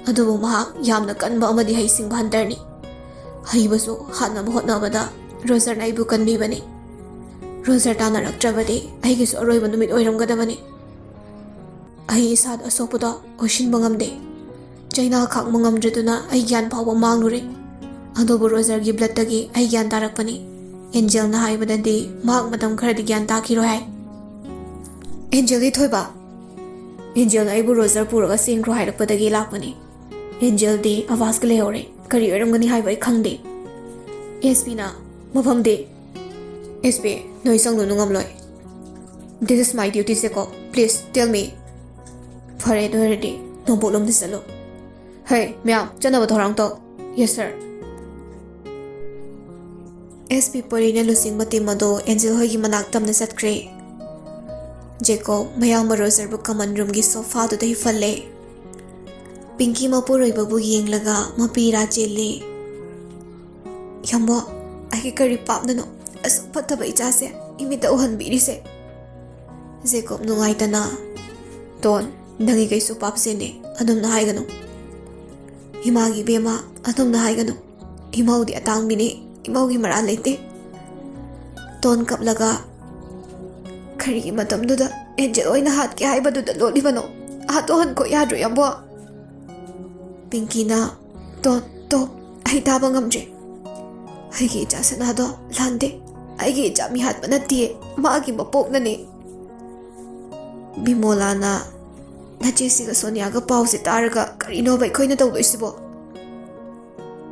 ꯑꯗꯨꯕꯨ ꯃꯍꯥꯛ ꯌꯥꯝꯅ ꯀꯟꯕ ꯑꯃꯗꯤ ꯍꯩꯁꯤꯡꯕ ꯍꯟꯇꯔꯅꯤ꯫ ꯍꯩꯕꯁꯨ ꯍꯥꯠꯅꯕ ꯍꯣꯠꯅꯕꯗ ꯔꯣꯖꯔꯅ ꯑꯩꯕꯨ ꯀꯟꯕꯤꯕꯅꯤ꯫ ꯔꯣꯖꯔ ꯇꯥꯟꯅꯔꯛꯇ꯭ꯔꯕꯗꯤ ꯑꯩꯒꯤꯁꯨ ꯑꯔꯣꯏꯕ ꯅꯨꯃꯤꯠ ꯑꯣꯏꯔꯝꯒꯗꯕꯅꯤ꯫ ꯑꯩ ꯏꯁꯥꯗ ꯑꯁꯣꯛꯄꯗꯣ ꯑꯣꯏꯁꯤꯟꯕ ꯉꯝꯗꯦ꯫ ꯆꯩꯅꯥ ꯈꯥꯛꯄ ꯉꯝꯗ꯭ꯔꯗꯨꯅ ꯑꯩ ꯒ꯭ꯌꯥꯟ ꯐꯥꯎꯕ ꯃꯥꯡꯂꯨꯔꯦ꯫ ꯑꯗꯨꯕꯨ ꯔꯣꯖꯔꯒꯤ ꯕ꯭ꯂꯠꯇꯒꯤ ꯑꯩ ꯒ꯭ꯌꯥꯟ ꯇꯥꯔꯛꯄꯅꯤ꯫ ꯑꯦꯟꯖꯦꯜꯅ ꯍꯥꯏꯕꯗꯗꯤ ꯃꯍꯥꯛ ꯃꯇꯝ ꯈꯔꯗꯤ ꯒ꯭ꯌꯥꯟ ꯇꯥꯈꯤꯔꯣꯏ ꯍꯥꯏ꯫ ꯑꯦꯟꯖꯦꯜꯗꯤ ꯊꯣꯏꯕ? ꯑꯦꯟꯖꯦꯜꯅ ꯑꯩꯕꯨ ꯔꯣꯖꯔ ꯄꯨꯔꯒ ꯆꯦꯟꯈ꯭ꯔꯣ ꯍꯥꯏꯔꯛꯄꯗꯒꯤ ꯂꯥꯛꯄꯅꯤ꯫ ꯑꯦꯟꯖꯦꯜꯗꯤ ꯑꯕꯥꯁꯀ ꯂꯩꯍꯧꯔꯦ꯫ ꯀꯔꯤ ꯑꯣꯏꯔꯝꯒꯅꯤ ꯍꯥꯏꯕ ꯑꯩ ꯈꯪꯗꯦ꯫ ꯑꯦꯁ ꯄꯤꯅ, ꯃꯐꯝꯗꯤ? ꯑꯦꯁ ꯄꯤ, ꯅꯣꯏ ꯆꯪꯂꯨꯅꯨ, ꯉꯝꯂꯣꯏ꯫ This is my duty, ꯖꯦꯀꯣꯕ꯫ Please tell me. ꯐꯔꯦ, ꯑꯗꯨ ꯑꯣꯏꯔꯗꯤ ꯅꯣꯡꯄꯣꯛꯂꯣꯝꯗ ꯆꯠꯂꯣ꯫ ꯍꯩ, ꯃꯌꯥꯝ, ꯆꯠꯅꯕ ꯊꯧꯔꯥꯡ ꯇꯧ꯫ Yes, sir. ꯑꯦꯁ ꯄꯤ ꯄꯣꯔꯤꯅ ꯂꯨꯆꯤꯡꯕ ꯇꯤꯝ ꯑꯗꯨ ꯑꯦꯟꯖꯦꯜ ꯍꯣꯏꯒꯤ ꯃꯅꯥꯛ ꯇꯝꯅ ꯆꯠꯈ꯭ꯔꯦ꯫ ꯖꯦꯀꯣꯕ ꯃꯌꯥꯝꯕ ꯔꯣꯖꯔꯕꯨ ꯀꯃꯟ ꯔꯨꯝꯒꯤ ꯁꯣꯐꯥꯗꯨꯗ ꯍꯤꯞꯍꯜꯂꯦ꯫ ꯄꯤꯡꯀꯤ ꯃꯄꯨꯔꯣꯏꯕꯕꯨ ꯌꯦꯡꯂꯒ ꯃꯄꯤ ꯏꯔꯥ ꯆꯦꯜꯂꯦ꯫ "ꯌꯥꯝꯕꯣ, ꯑꯩꯒꯤ ꯀꯔꯤ ꯄꯥꯞꯅꯅꯣ ꯑꯁꯨꯛ ꯐꯠꯇꯕ ꯏꯆꯥꯁꯦ ꯏꯃꯤꯠꯇ ꯎꯍꯟꯕꯤꯔꯤꯁꯦ?" ꯖꯦꯀꯣꯕ ꯅꯨꯡꯉꯥꯏꯇꯅ, "ꯇꯣꯟ, ꯅꯪꯒꯤ ꯀꯩꯁꯨ ꯄꯥꯞꯁꯦꯅꯦ, ꯑꯗꯨꯝꯅ ꯍꯥꯏꯒꯅꯨ꯫ ꯏꯃꯥꯒꯤ ꯏꯕꯦꯝꯃ, ꯑꯗꯨꯝꯅ ꯍꯥꯏꯒꯅꯨ꯫ ꯏꯃꯧꯗꯤ ꯑꯇꯥꯡꯕꯤꯅꯦ, ꯏꯃꯧꯒꯤ ꯃꯔꯥꯜ ꯂꯩꯇꯦ꯫" ꯇꯣꯟ ꯀꯞꯂꯒ, "ꯀꯔꯤꯒꯤ ꯃꯇꯝꯗꯨꯗ ꯑꯦꯟꯖꯦꯜ ꯑꯣꯏꯅ ꯍꯥꯠꯀꯦ ꯍꯥꯏꯕꯗꯨꯗ ꯂꯣꯠꯂꯤꯕꯅꯣ? ꯍꯥꯠꯇꯣꯛꯍꯟꯈꯣ ꯌꯥꯗ꯭ꯔꯣ, ꯌꯥꯝꯕꯣ?" ꯄꯤꯡꯀꯤꯅ, "ꯇꯣꯟ, ꯇꯣ, ꯑꯩ ꯇꯥꯕ ꯉꯝꯗ꯭ꯔꯦ꯫ ꯑꯩꯒꯤ ꯏꯆꯥ ꯁꯅꯥꯗꯣ ꯂꯥꯟꯗꯦ꯫ ꯑꯩꯒꯤ ꯏꯆꯥ ꯃꯤ ꯍꯥꯠꯄ ꯅꯠꯇꯤꯌꯦ, ꯃꯥꯒꯤ ꯃꯄꯣꯛꯅꯅꯦ꯫" ꯕꯤꯃꯣꯂꯥꯅ, "ꯅꯆꯦꯁꯤꯒ ꯁꯣꯅꯤꯌꯥꯒ ꯄꯥꯎꯁꯦ ꯇꯥꯔꯒ ꯀꯔꯤꯅꯣꯕ ꯑꯩꯈꯣꯏꯅ ꯇꯧꯗꯣꯏꯁꯤꯕꯣ?"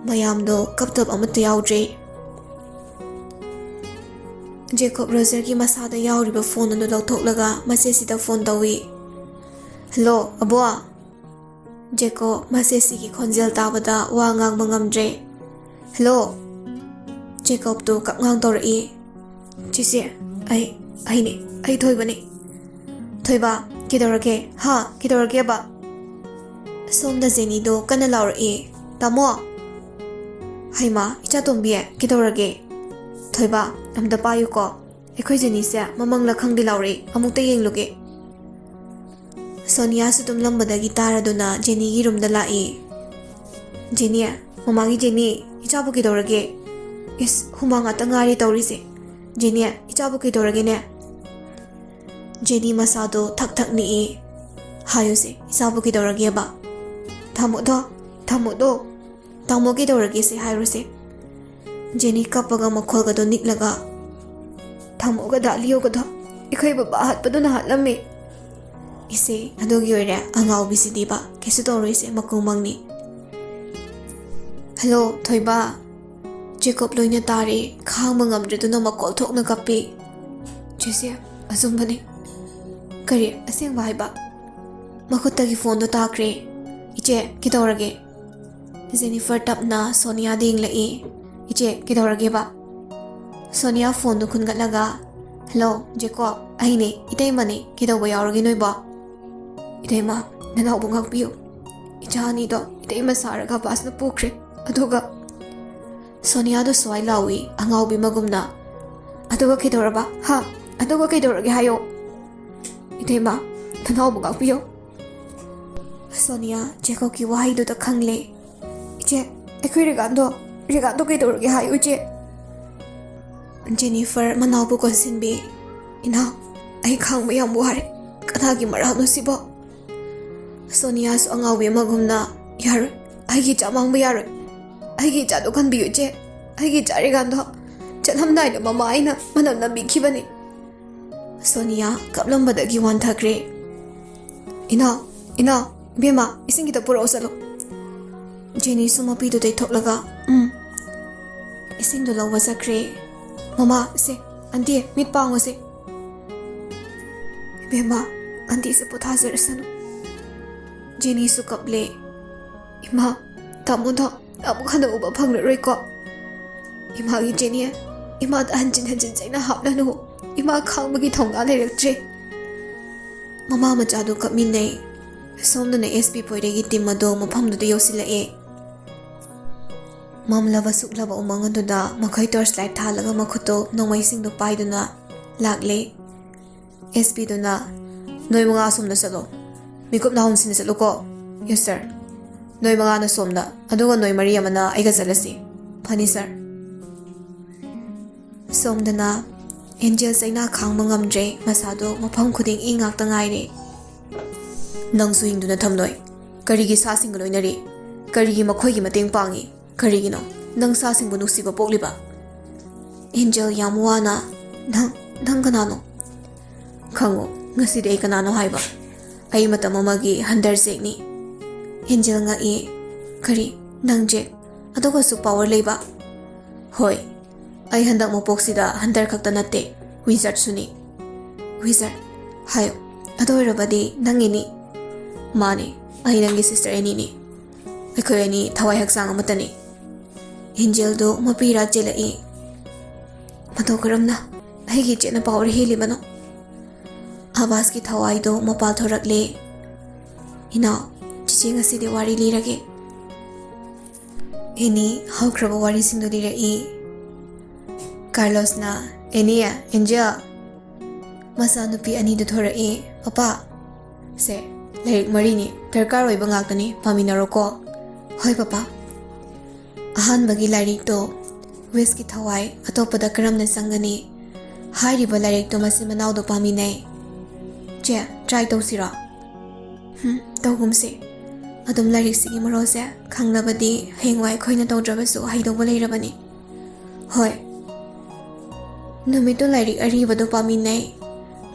ꯃꯌꯥꯝꯗꯣ ꯀꯞꯇꯕ ꯑꯃꯠꯇ ꯌꯥꯎꯗ꯭ꯔꯦ꯫ ꯖꯦꯀꯣꯕ ꯔꯣꯖꯔꯒꯤ ꯃꯁꯥꯗ ꯌꯥꯎꯔꯤꯕ ꯐꯣꯟ ꯑꯗꯨ ꯂꯧꯊꯣꯛꯂꯒ ꯃꯆꯦꯁꯤꯗ ꯐꯣꯟ ꯇꯧꯏ꯫ "ꯍꯜꯂꯣ, ꯑꯕꯣ?" ꯖꯦꯀꯣꯕ ꯃꯆꯦꯁꯤꯒꯤ ꯈꯣꯟꯖꯦꯜ ꯇꯥꯕꯗ ꯋꯥ ꯉꯥꯡꯕ ꯉꯝꯗ꯭ꯔꯦ꯫ "ꯍꯜꯂꯣ?" ꯖꯦꯀꯣꯕꯇꯨ ꯀꯞꯉꯥꯡ ꯇꯧꯔꯛꯏ꯫ "ꯆꯦꯆꯦ, ꯑꯩ, ꯑꯩꯅꯦ, ꯑꯩ ꯊꯣꯏꯕꯅꯦ꯫" "ꯊꯣꯏꯕ, ꯀꯩꯗꯧꯔꯒꯦ? ꯍꯥ, ꯀꯩꯗꯧꯔꯒꯦꯕ?" ꯁꯣꯝꯗ ꯖꯦꯅꯤꯗꯣ ꯀꯟꯅ ꯂꯥꯎꯔꯛꯏ꯫ "ꯇꯥꯃꯣ!" "ꯍꯩꯃꯥ, ꯏꯆꯥꯇꯣꯝꯕꯤ, ꯀꯩꯗꯧꯔꯒꯦ?" "ꯊꯣꯏꯕ, ꯑꯝꯇ ꯄꯥꯏꯌꯨꯀꯣ꯫ ꯑꯩꯈꯣꯏ ꯖꯦꯅꯤꯁꯦ ꯃꯃꯪꯂ ꯈꯪꯗꯦ ꯂꯥꯎꯔꯛꯏ, ꯑꯃꯨꯛꯇ ꯌꯦꯡꯂꯨꯒꯦ꯫" ꯁꯣꯅꯤꯌꯥꯁꯨ ꯇꯨꯝꯂꯝꯕꯗꯒꯤ ꯇꯥꯔꯗꯨꯅ ꯖꯦꯅꯤꯒꯤ ꯔꯨꯝꯗ ꯂꯥꯛꯏ꯫ "ꯖꯦꯅꯤ, ꯃꯃꯥꯒꯤ ꯖꯦꯅꯤ, ꯏꯆꯥꯕꯨ ꯀꯩꯗꯧꯔꯒꯦ? ꯏꯁ, ꯍꯨꯃꯥꯡ ꯉꯥꯛꯇ ꯉꯥꯏꯔꯦ ꯇꯧꯔꯤꯁꯦ꯫ ꯖꯦꯅꯤ, ꯏꯆꯥꯕꯨ ꯀꯩꯗꯧꯔꯒꯦꯅꯦ?" ꯖꯦꯅꯤ ꯃꯁꯥꯗꯣ ꯊꯛ ꯊꯛ ꯅꯤꯛꯏ꯫ "ꯍꯥꯏꯌꯨꯁꯦ, ꯏꯆꯥꯕꯨ ꯀꯩꯗꯧꯔꯒꯦꯕ?" "ꯊꯝꯃꯣꯗꯣ, ꯊꯝꯃꯣꯗꯣ, ꯇꯥꯃꯣ ꯀꯩꯗꯧꯔꯒꯦꯁꯦ ꯍꯥꯏꯔꯨꯁꯦ꯫" ꯖꯦꯅꯤ ꯀꯞꯄꯒ ꯃꯈꯣꯜꯒꯗꯣ ꯅꯤꯛꯂꯒ, "ꯊꯝꯃꯣꯒ ꯗꯥ ꯂꯤꯌꯣꯒꯗꯣ ꯑꯩꯈꯣꯏ ꯕꯕꯥ ꯍꯥꯠꯄꯗꯨꯅ ꯍꯥꯠꯂꯝꯃꯦ꯫" "ꯏꯆꯦ, ꯑꯗꯨꯒꯤ ꯑꯣꯏꯔꯦ ꯑꯉꯥꯎꯕꯤꯁꯤꯗꯤꯕ, ꯀꯩꯁꯨ ꯇꯧꯔꯣꯏꯁꯦ, ꯃꯀꯨ ꯃꯪꯅꯤ꯫" "ꯍꯜꯂꯣ, ꯊꯣꯏꯕ꯫" ꯖꯦꯀꯣꯕ ꯂꯣꯏꯅ ꯇꯥꯔꯦ꯫ ꯈꯥꯡꯕ ꯉꯝꯗ꯭ꯔꯗꯨꯅ ꯃꯀꯣꯜ ꯊꯣꯛꯅ ꯀꯞꯄꯤ꯫ "ꯆꯦꯆꯦ, ꯑꯆꯨꯝꯕꯅꯤ꯫ ꯀꯔꯤ? ꯑꯁꯦꯡꯕ ꯍꯥꯏꯕ?" ꯃꯈꯨꯠꯇꯒꯤ ꯐꯣꯟꯗꯣ ꯇꯥꯈ꯭ꯔꯦ꯫ "ꯏꯆꯦ, ꯀꯩꯗꯧꯔꯒꯦ?" ꯖꯦꯅꯤꯐꯔ ꯇꯞꯅ ꯁꯣꯅꯤꯌꯥꯗ ꯌꯦꯡꯂꯛꯏ꯫ "ꯏꯆꯦ, ꯀꯩꯗꯧꯔꯒꯦꯕ?" ꯁꯣꯅꯤꯌꯥ ꯐꯣꯟꯗꯨ ꯈꯨꯟꯒꯠꯂꯒ, "ꯍꯜꯂꯣ, ꯖꯦꯀꯣꯕ, ꯑꯩꯅꯦ, ꯏꯇꯩꯃꯅꯦ, ꯀꯩꯗꯧꯕ ꯌꯥꯎꯔꯒꯦ ꯅꯣꯏꯕꯣ?" "ꯏꯇꯩꯃ, ꯅꯅꯥꯎꯕꯨ ꯉꯥꯛꯄꯤꯌꯨ꯫ ꯏꯆꯥ ꯑꯅꯤꯗꯣ ꯏꯇꯩꯃ ꯁꯥꯔꯒ ꯑꯕꯥꯁꯅ ꯄꯨꯈ꯭ꯔꯦ꯫ ꯑꯗꯨꯒ," ꯁꯣꯅꯤꯌꯥꯗꯣ ꯁ꯭ꯋꯥꯏ ꯂꯥꯎꯏ, ꯑꯉꯥꯎꯕꯤ ꯃꯒꯨꯝꯅ꯫ "ꯑꯗꯨꯒ ꯀꯩꯗꯧꯔꯕ? ꯍꯥ? ꯑꯗꯨꯒ ꯀꯩꯗꯧꯔꯒꯦ ꯍꯥꯏꯌꯣ?" "ꯏꯇꯩꯃ, ꯅꯅꯥꯎꯕꯨ ꯉꯥꯛꯄꯤꯌꯣ꯫" ꯁꯣꯅꯤꯌꯥ ꯖꯦꯀꯣꯕꯀꯤ ꯋꯥꯍꯩꯗꯨꯗ ꯈꯪꯂꯦ꯫ "ꯏꯆꯦ, ꯑꯩꯈꯣꯏ ꯔꯤꯒꯥꯟꯗꯣ, ꯔꯤꯒꯥꯟꯗꯣ ꯀꯩꯗꯧꯔꯒꯦ ꯍꯥꯏꯌꯨ, ꯏꯆꯦ?" ꯖꯦꯅꯤꯐꯔ ꯃꯅꯥꯎꯕꯨ ꯀꯣꯟꯁꯤꯟꯕꯤ꯫ "ꯏꯅꯥꯎ, ꯑꯩ ꯈꯥꯡꯕ ꯌꯥꯝ ꯋꯥꯔꯦ꯫ ꯀꯅꯥꯒꯤ ꯃꯔꯥꯜꯅꯣ ꯁꯤꯕꯣ?" ꯁꯣꯅꯤꯌꯥꯁꯨ ꯑꯉꯥꯎꯕꯤ ꯑꯃꯒꯨꯝꯅ, "ꯌꯥꯔꯣꯏ, ꯑꯩꯒꯤ ꯏꯆꯥ ꯃꯥꯡꯕ ꯌꯥꯔꯣꯏ꯫ ꯑꯩꯒꯤ ꯏꯆꯥꯗꯣ ꯀꯟꯕꯤꯌꯨ, ꯏꯆꯦ꯫ ꯑꯩꯒꯤ ꯏꯆꯥ ꯔꯤꯒꯥꯟꯗꯣ ꯆꯠꯂꯝꯗꯥꯏꯗ ꯃꯃꯥ ꯑꯩꯅ ꯃꯅꯝ ꯅꯝꯕꯤꯈꯤꯕꯅꯤ꯫" ꯁꯣꯅꯤꯌꯥ ꯀꯞꯂꯝꯕꯗꯒꯤ ꯋꯥꯟꯊꯈ꯭ꯔꯦ꯫ "ꯏꯅꯥꯎ, ꯏꯅꯥꯎ, ꯏꯕꯦꯝꯃ, ꯏꯁꯤꯡ ꯈꯤꯇ ꯄꯨꯔꯛꯑꯣ ꯆꯠꯂꯣ꯫" ꯖꯦꯅꯤꯁꯨ ꯃꯄꯤꯗꯨ ꯇꯩꯊꯣꯛꯂꯒ, "ꯎꯝ꯫" ꯏꯁꯤꯡꯗꯨ ꯂꯧꯕ ꯆꯠꯈ꯭ꯔꯦ꯫ "ꯃꯃꯥ, ꯁꯦ, ꯑꯟꯇꯤ, ꯃꯤꯠ ꯄꯥꯡꯉꯨꯁꯦ꯫" "ꯏꯕꯦꯝꯃ, ꯑꯟꯇꯤꯁꯦ ꯄꯣꯊꯥꯖꯔꯁꯅꯨ꯫" ꯖꯦꯅꯤꯁꯨ ꯀꯞꯂꯦ꯫ "ꯏꯃꯥ, ꯇꯥꯃꯣꯗꯣ ꯑꯃꯨꯛ ꯍꯟꯅ ꯎꯕ ꯐꯪꯂꯔꯣꯏꯀꯣ꯫" "ꯏꯃꯥꯒꯤ ꯖꯦꯅꯤ, ꯏꯃꯥꯗ ꯍꯟꯖꯤꯟ ꯍꯟꯖꯤꯟ ꯆꯩꯅ ꯍꯥꯞꯂꯅꯨ꯫ ꯏꯃꯥ ꯈꯥꯡꯕꯒꯤ ꯊꯧꯅꯥ ꯂꯩꯔꯛꯇ꯭ꯔꯦ꯫" ꯃꯃꯥ ꯃꯆꯥꯗꯨ ꯀꯞꯃꯤꯟꯅꯩ꯫ ꯁꯣꯝꯗꯅ ꯑꯦꯁ ꯄꯤ ꯄꯣꯏꯔꯩꯒꯤ ꯇꯤꯝ ꯑꯗꯨ ꯃꯐꯝꯗꯨꯗ ꯌꯧꯁꯤꯜꯂꯛꯑꯦ꯫ ꯃꯝꯂꯕ ꯁꯨꯛꯂꯕ ꯎꯃꯪ ꯑꯗꯨꯗ ꯃꯈꯣꯏ ꯇꯣꯔꯆ ꯂꯥꯏꯠ ꯊꯥꯜꯂꯒ ꯃꯈꯨꯠꯇꯨ ꯅꯣꯡꯃꯩꯁꯤꯡꯗꯨ ꯄꯥꯏꯗꯨꯅ ꯂꯥꯛꯂꯦ꯫ ꯑꯦꯁ ꯄꯤꯗꯨꯅ, "ꯅꯣꯏ ꯃꯉꯥ ꯑꯁꯣꯝꯗ ꯆꯠꯂꯣ꯫ ꯃꯤꯀꯨꯞ ꯅꯥꯍꯨꯝꯁꯤꯡꯗ ꯆꯠꯂꯨꯀꯣ꯫" "Yes, sir." "ꯅꯣꯏ ꯃꯉꯥꯅ ꯁꯣꯝꯗ, ꯑꯗꯨꯒ ꯅꯣꯏ ꯃꯔꯤ ꯑꯃꯅ ꯑꯩꯒ ꯆꯠꯂꯁꯤ꯫" "ꯐꯅꯤ, ꯁꯔ꯫" ꯁꯣꯝꯗꯅ ꯑꯦꯟꯖꯦꯜ ꯆꯩꯅꯥ ꯈꯥꯡꯕ ꯉꯝꯗ꯭ꯔꯦ, ꯃꯁꯥꯗꯣ ꯃꯐꯝ ꯈꯨꯗꯤꯡ ꯏ ꯉꯥꯛꯇ ꯉꯥꯏꯔꯦ꯫ "ꯅꯪꯁꯨ ꯍꯤꯡꯗꯨꯅ ꯊꯝꯂꯣꯏ꯫ ꯀꯔꯤꯒꯤ ꯁꯥꯁꯤꯡꯒ ꯂꯣꯏꯅꯔꯤ? ꯀꯔꯤꯒꯤ ꯃꯈꯣꯏꯒꯤ ꯃꯇꯦꯡ ꯄꯥꯡꯉꯤ? ꯀꯔꯤꯒꯤꯅꯣ ꯅꯪ ꯁꯥꯁꯤꯡꯕꯨ ꯅꯨꯡꯁꯤꯕ ꯄꯣꯛꯂꯤꯕ?" ꯑꯦꯟꯖꯦꯜ ꯌꯥꯝ ꯋꯥꯅ, "ꯅꯪ, ꯅꯪ ꯀꯅꯥꯅꯣ?" "ꯈꯪꯉꯨ, ꯉꯁꯤꯗꯤ ꯑꯩ ꯀꯅꯥꯅꯣ ꯍꯥꯏꯕ꯫ ꯑꯩ ꯃꯇꯝ ꯑꯃꯒꯤ ꯍꯟꯗꯔ ꯖꯦꯛꯅꯤ꯫" ꯑꯦꯟꯖꯦꯜ ꯉꯛꯏ꯫ "ꯀꯔꯤ? ꯅꯪ ꯖꯦꯛ? ꯑꯗꯨꯒꯁꯨ ꯄꯥꯋꯔ ꯂꯩꯕ?" ꯍꯣꯏ, ꯑꯩ ꯍꯟꯗꯛ ꯃꯄꯣꯛꯁꯤꯗ ꯍꯟꯇꯔ ꯈꯛꯇ ꯅꯠꯇꯦ, ꯋꯤꯖꯥꯔꯗꯁꯨꯅꯤ꯫ ꯋꯤꯖꯥꯔꯗ? ꯍꯥꯏꯌꯣ, ꯑꯗꯨ ꯑꯣꯏꯔꯕꯗꯤ ꯅꯪꯒꯤꯅꯤ꯫ ꯃꯥꯅꯦ, ꯑꯩ ꯅꯪꯒꯤ ꯁꯤꯁꯇꯔ ꯑꯦꯅꯤꯅꯤ꯫ ꯑꯩꯈꯣꯏ ꯑꯅꯤ ꯊꯋꯥꯏ ꯍꯛꯆꯥꯡ ꯑꯃꯠꯇꯅꯤ꯫ ꯑꯦꯟꯖꯦꯜꯗꯨ ꯃꯄꯤ ꯏꯔꯥ ꯆꯦꯜꯂꯛꯏ꯫ ꯃꯇꯧ ꯀꯔꯝꯅ ꯑꯩꯒꯤ ꯏꯆꯦꯅ ꯄꯥꯎ ꯍꯦꯜꯂꯤꯕꯅꯣ? ꯑꯕꯥꯁꯀꯤ ꯊꯋꯥꯏꯗꯣ ꯃꯄꯥꯜ ꯊꯣꯔꯛꯂꯦ꯫ ꯏꯅꯥꯎ, ꯆꯤꯆꯦ ꯉꯁꯤꯗꯤ ꯋꯥꯔꯤ ꯂꯤꯔꯒꯦ꯫ ꯑꯦꯅꯤ ꯍꯧꯈ꯭ꯔꯕ ꯋꯥꯔꯤꯁꯤꯡꯗꯨ ꯂꯤꯔꯛꯏ꯫ ꯀꯥꯔꯂꯣꯁꯅ, "ꯑꯦꯅꯤ, ꯑꯦꯟꯖꯦꯜ!" ꯃꯆꯥꯅꯨꯄꯤ ꯑꯅꯤꯗꯨ ꯊꯣꯔꯛꯏ꯫ "ꯄꯄꯥ, ꯁꯦ, ꯂꯥꯏꯔꯤꯛ ꯃꯔꯤꯅꯤ, ꯗꯔꯀꯥꯔ ꯑꯣꯏꯕ ꯉꯥꯛꯇꯅꯤ, ꯄꯥꯃꯤꯟꯅꯔꯣꯀꯣ꯫" "ꯍꯣꯏ, ꯄꯄꯥ꯫" ꯑꯍꯥꯟꯕꯒꯤ ꯂꯥꯏꯔꯤꯛꯇꯣ, ꯋꯤꯁꯀꯤ ꯊꯋꯥꯏ ꯑꯇꯣꯞꯄꯗ ꯀꯔꯝꯅ ꯆꯪꯒꯅꯤ ꯍꯥꯏꯔꯤꯕ ꯂꯥꯏꯔꯤꯛꯇꯣ ꯃꯆꯤꯟ ꯃꯅꯥꯎꯗꯣ ꯄꯥꯃꯤꯟꯅꯩ꯫ "ꯆꯦ, ꯇ꯭ꯔꯥꯏ ꯇꯧꯁꯤꯔꯣ?" "ꯍꯝ, ꯇꯧꯒꯨꯝꯁꯦ꯫ ꯑꯗꯨꯝ ꯂꯥꯏꯔꯤꯛꯁꯤꯒꯤ ꯃꯔꯣꯜꯁꯦ ꯈꯪꯂꯕꯗꯤ ꯍꯌꯦꯡꯋꯥꯏ ꯑꯩꯈꯣꯏꯅ ꯇꯧꯗ꯭ꯔꯕꯁꯨ ꯍꯩꯗꯧꯕ ꯂꯩꯔꯕꯅꯤ꯫" "ꯍꯣꯏ꯫" ꯅꯨꯃꯤꯠꯇꯨ ꯂꯥꯏꯔꯤꯛ ꯑꯔꯤꯕꯗꯨ ꯄꯥꯃꯤꯟꯅꯩ꯫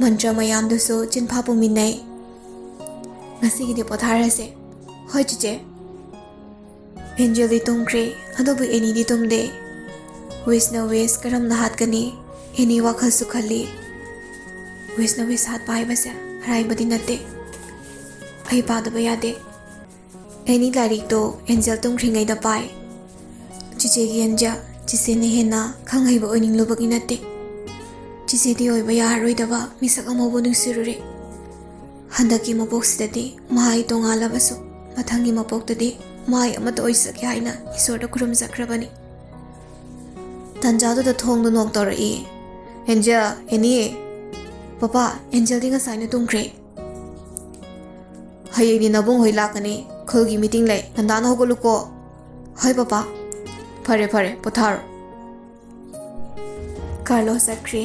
ꯃꯟꯇ꯭ꯔ ꯃꯌꯥꯝꯗꯨꯁꯨ ꯆꯤꯟꯐꯥ ꯄꯨꯃꯤꯟꯅꯩ꯫ "ꯉꯁꯤꯒꯤꯗꯤ ꯄꯣꯊꯥꯔꯁꯦ꯫" "ꯍꯣꯏ, ꯆꯤꯆꯦ꯫" ꯑꯦꯟꯖꯦꯜꯗꯤ ꯇꯨꯝꯈ꯭ꯔꯦ, ꯑꯗꯨꯕꯨ ꯑꯦꯅꯤꯗꯤ ꯇꯨꯝꯗꯦ꯫ ꯋꯤꯁꯅ ꯋꯤꯁ ꯀꯔꯝꯅ ꯍꯥꯠꯀꯅꯤ? ꯑꯦꯅꯤ ꯋꯥꯈꯜꯁꯨ ꯈꯜꯂꯤ꯫ ꯋꯤꯁꯅ ꯋꯤꯁ ꯍꯥꯠꯄ ꯍꯥꯏꯕꯁꯦ ꯑꯔꯥꯏꯕꯗꯤ ꯅꯠꯇꯦ꯫ ꯑꯩ ꯄꯥꯗꯕ ꯌꯥꯗꯦ꯫ ꯑꯦꯅꯤ ꯂꯥꯏꯔꯤꯛꯇꯣ ꯑꯦꯟꯖꯦꯜ ꯇꯨꯝꯈ꯭ꯔꯤꯉꯩꯗ ꯄꯥꯏ꯫ "ꯆꯤꯆꯦꯒꯤ ꯑꯦꯟꯖꯦꯜ, ꯆꯤꯆꯦꯅ ꯍꯦꯟꯅ ꯈꯪꯍꯩꯕ ꯑꯣꯏꯅꯤꯡꯂꯨꯕꯒꯤ ꯅꯠꯇꯦ꯫ ꯆꯤꯆꯦꯗꯤ ꯑꯣꯏꯕ ꯌꯥꯔꯔꯣꯏꯗꯕ ꯃꯤꯁꯛ ꯑꯃꯕꯨ ꯅꯨꯡꯁꯤꯔꯨꯔꯦ꯫ ꯍꯟꯗꯛꯀꯤ ꯃꯄꯣꯛꯁꯤꯗꯗꯤ ꯃꯍꯥꯛ ꯇꯣꯉꯥꯜꯂꯕꯁꯨ, ꯃꯊꯪꯒꯤ ꯃꯄꯣꯛꯇꯗꯤ ꯃꯍꯥꯛ ꯑꯃꯠꯇ ꯑꯣꯏꯖꯒꯦ ꯍꯥꯏꯅ ꯏꯁꯣꯔꯗ ꯈꯨꯔꯨꯝꯖꯈ꯭ꯔꯕꯅꯤ꯫" ꯇꯟꯖꯥꯗꯨꯗ ꯊꯣꯡꯗꯨ ꯅꯣꯛ ꯇꯧꯔꯛꯏ꯫ "ꯑꯦꯟꯖꯦꯜ, ꯑꯦꯅꯤ!" "ꯄꯄꯥ, ꯑꯦꯟꯖꯦꯜꯗꯤ ꯉꯁꯥꯏꯅ ꯇꯨꯝꯈ꯭ꯔꯦ꯫" "ꯍꯌꯦꯡꯗꯤ ꯅꯕꯨꯡ ꯍꯣꯏ ꯂꯥꯛꯀꯅꯤ, ꯈꯨꯜꯒꯤ ꯃꯤꯇꯤꯡ ꯂꯩ, ꯉꯟꯇꯥꯅ ꯍꯧꯒꯠꯂꯨꯀꯣ꯫" "ꯍꯣꯏ, ꯄꯄꯥ꯫" "ꯐꯔꯦ, ꯐꯔꯦ, ꯄꯣꯊꯥꯔꯣ꯫" ꯀꯥꯔꯂꯣꯁ ꯆꯠꯈ꯭ꯔꯦ꯫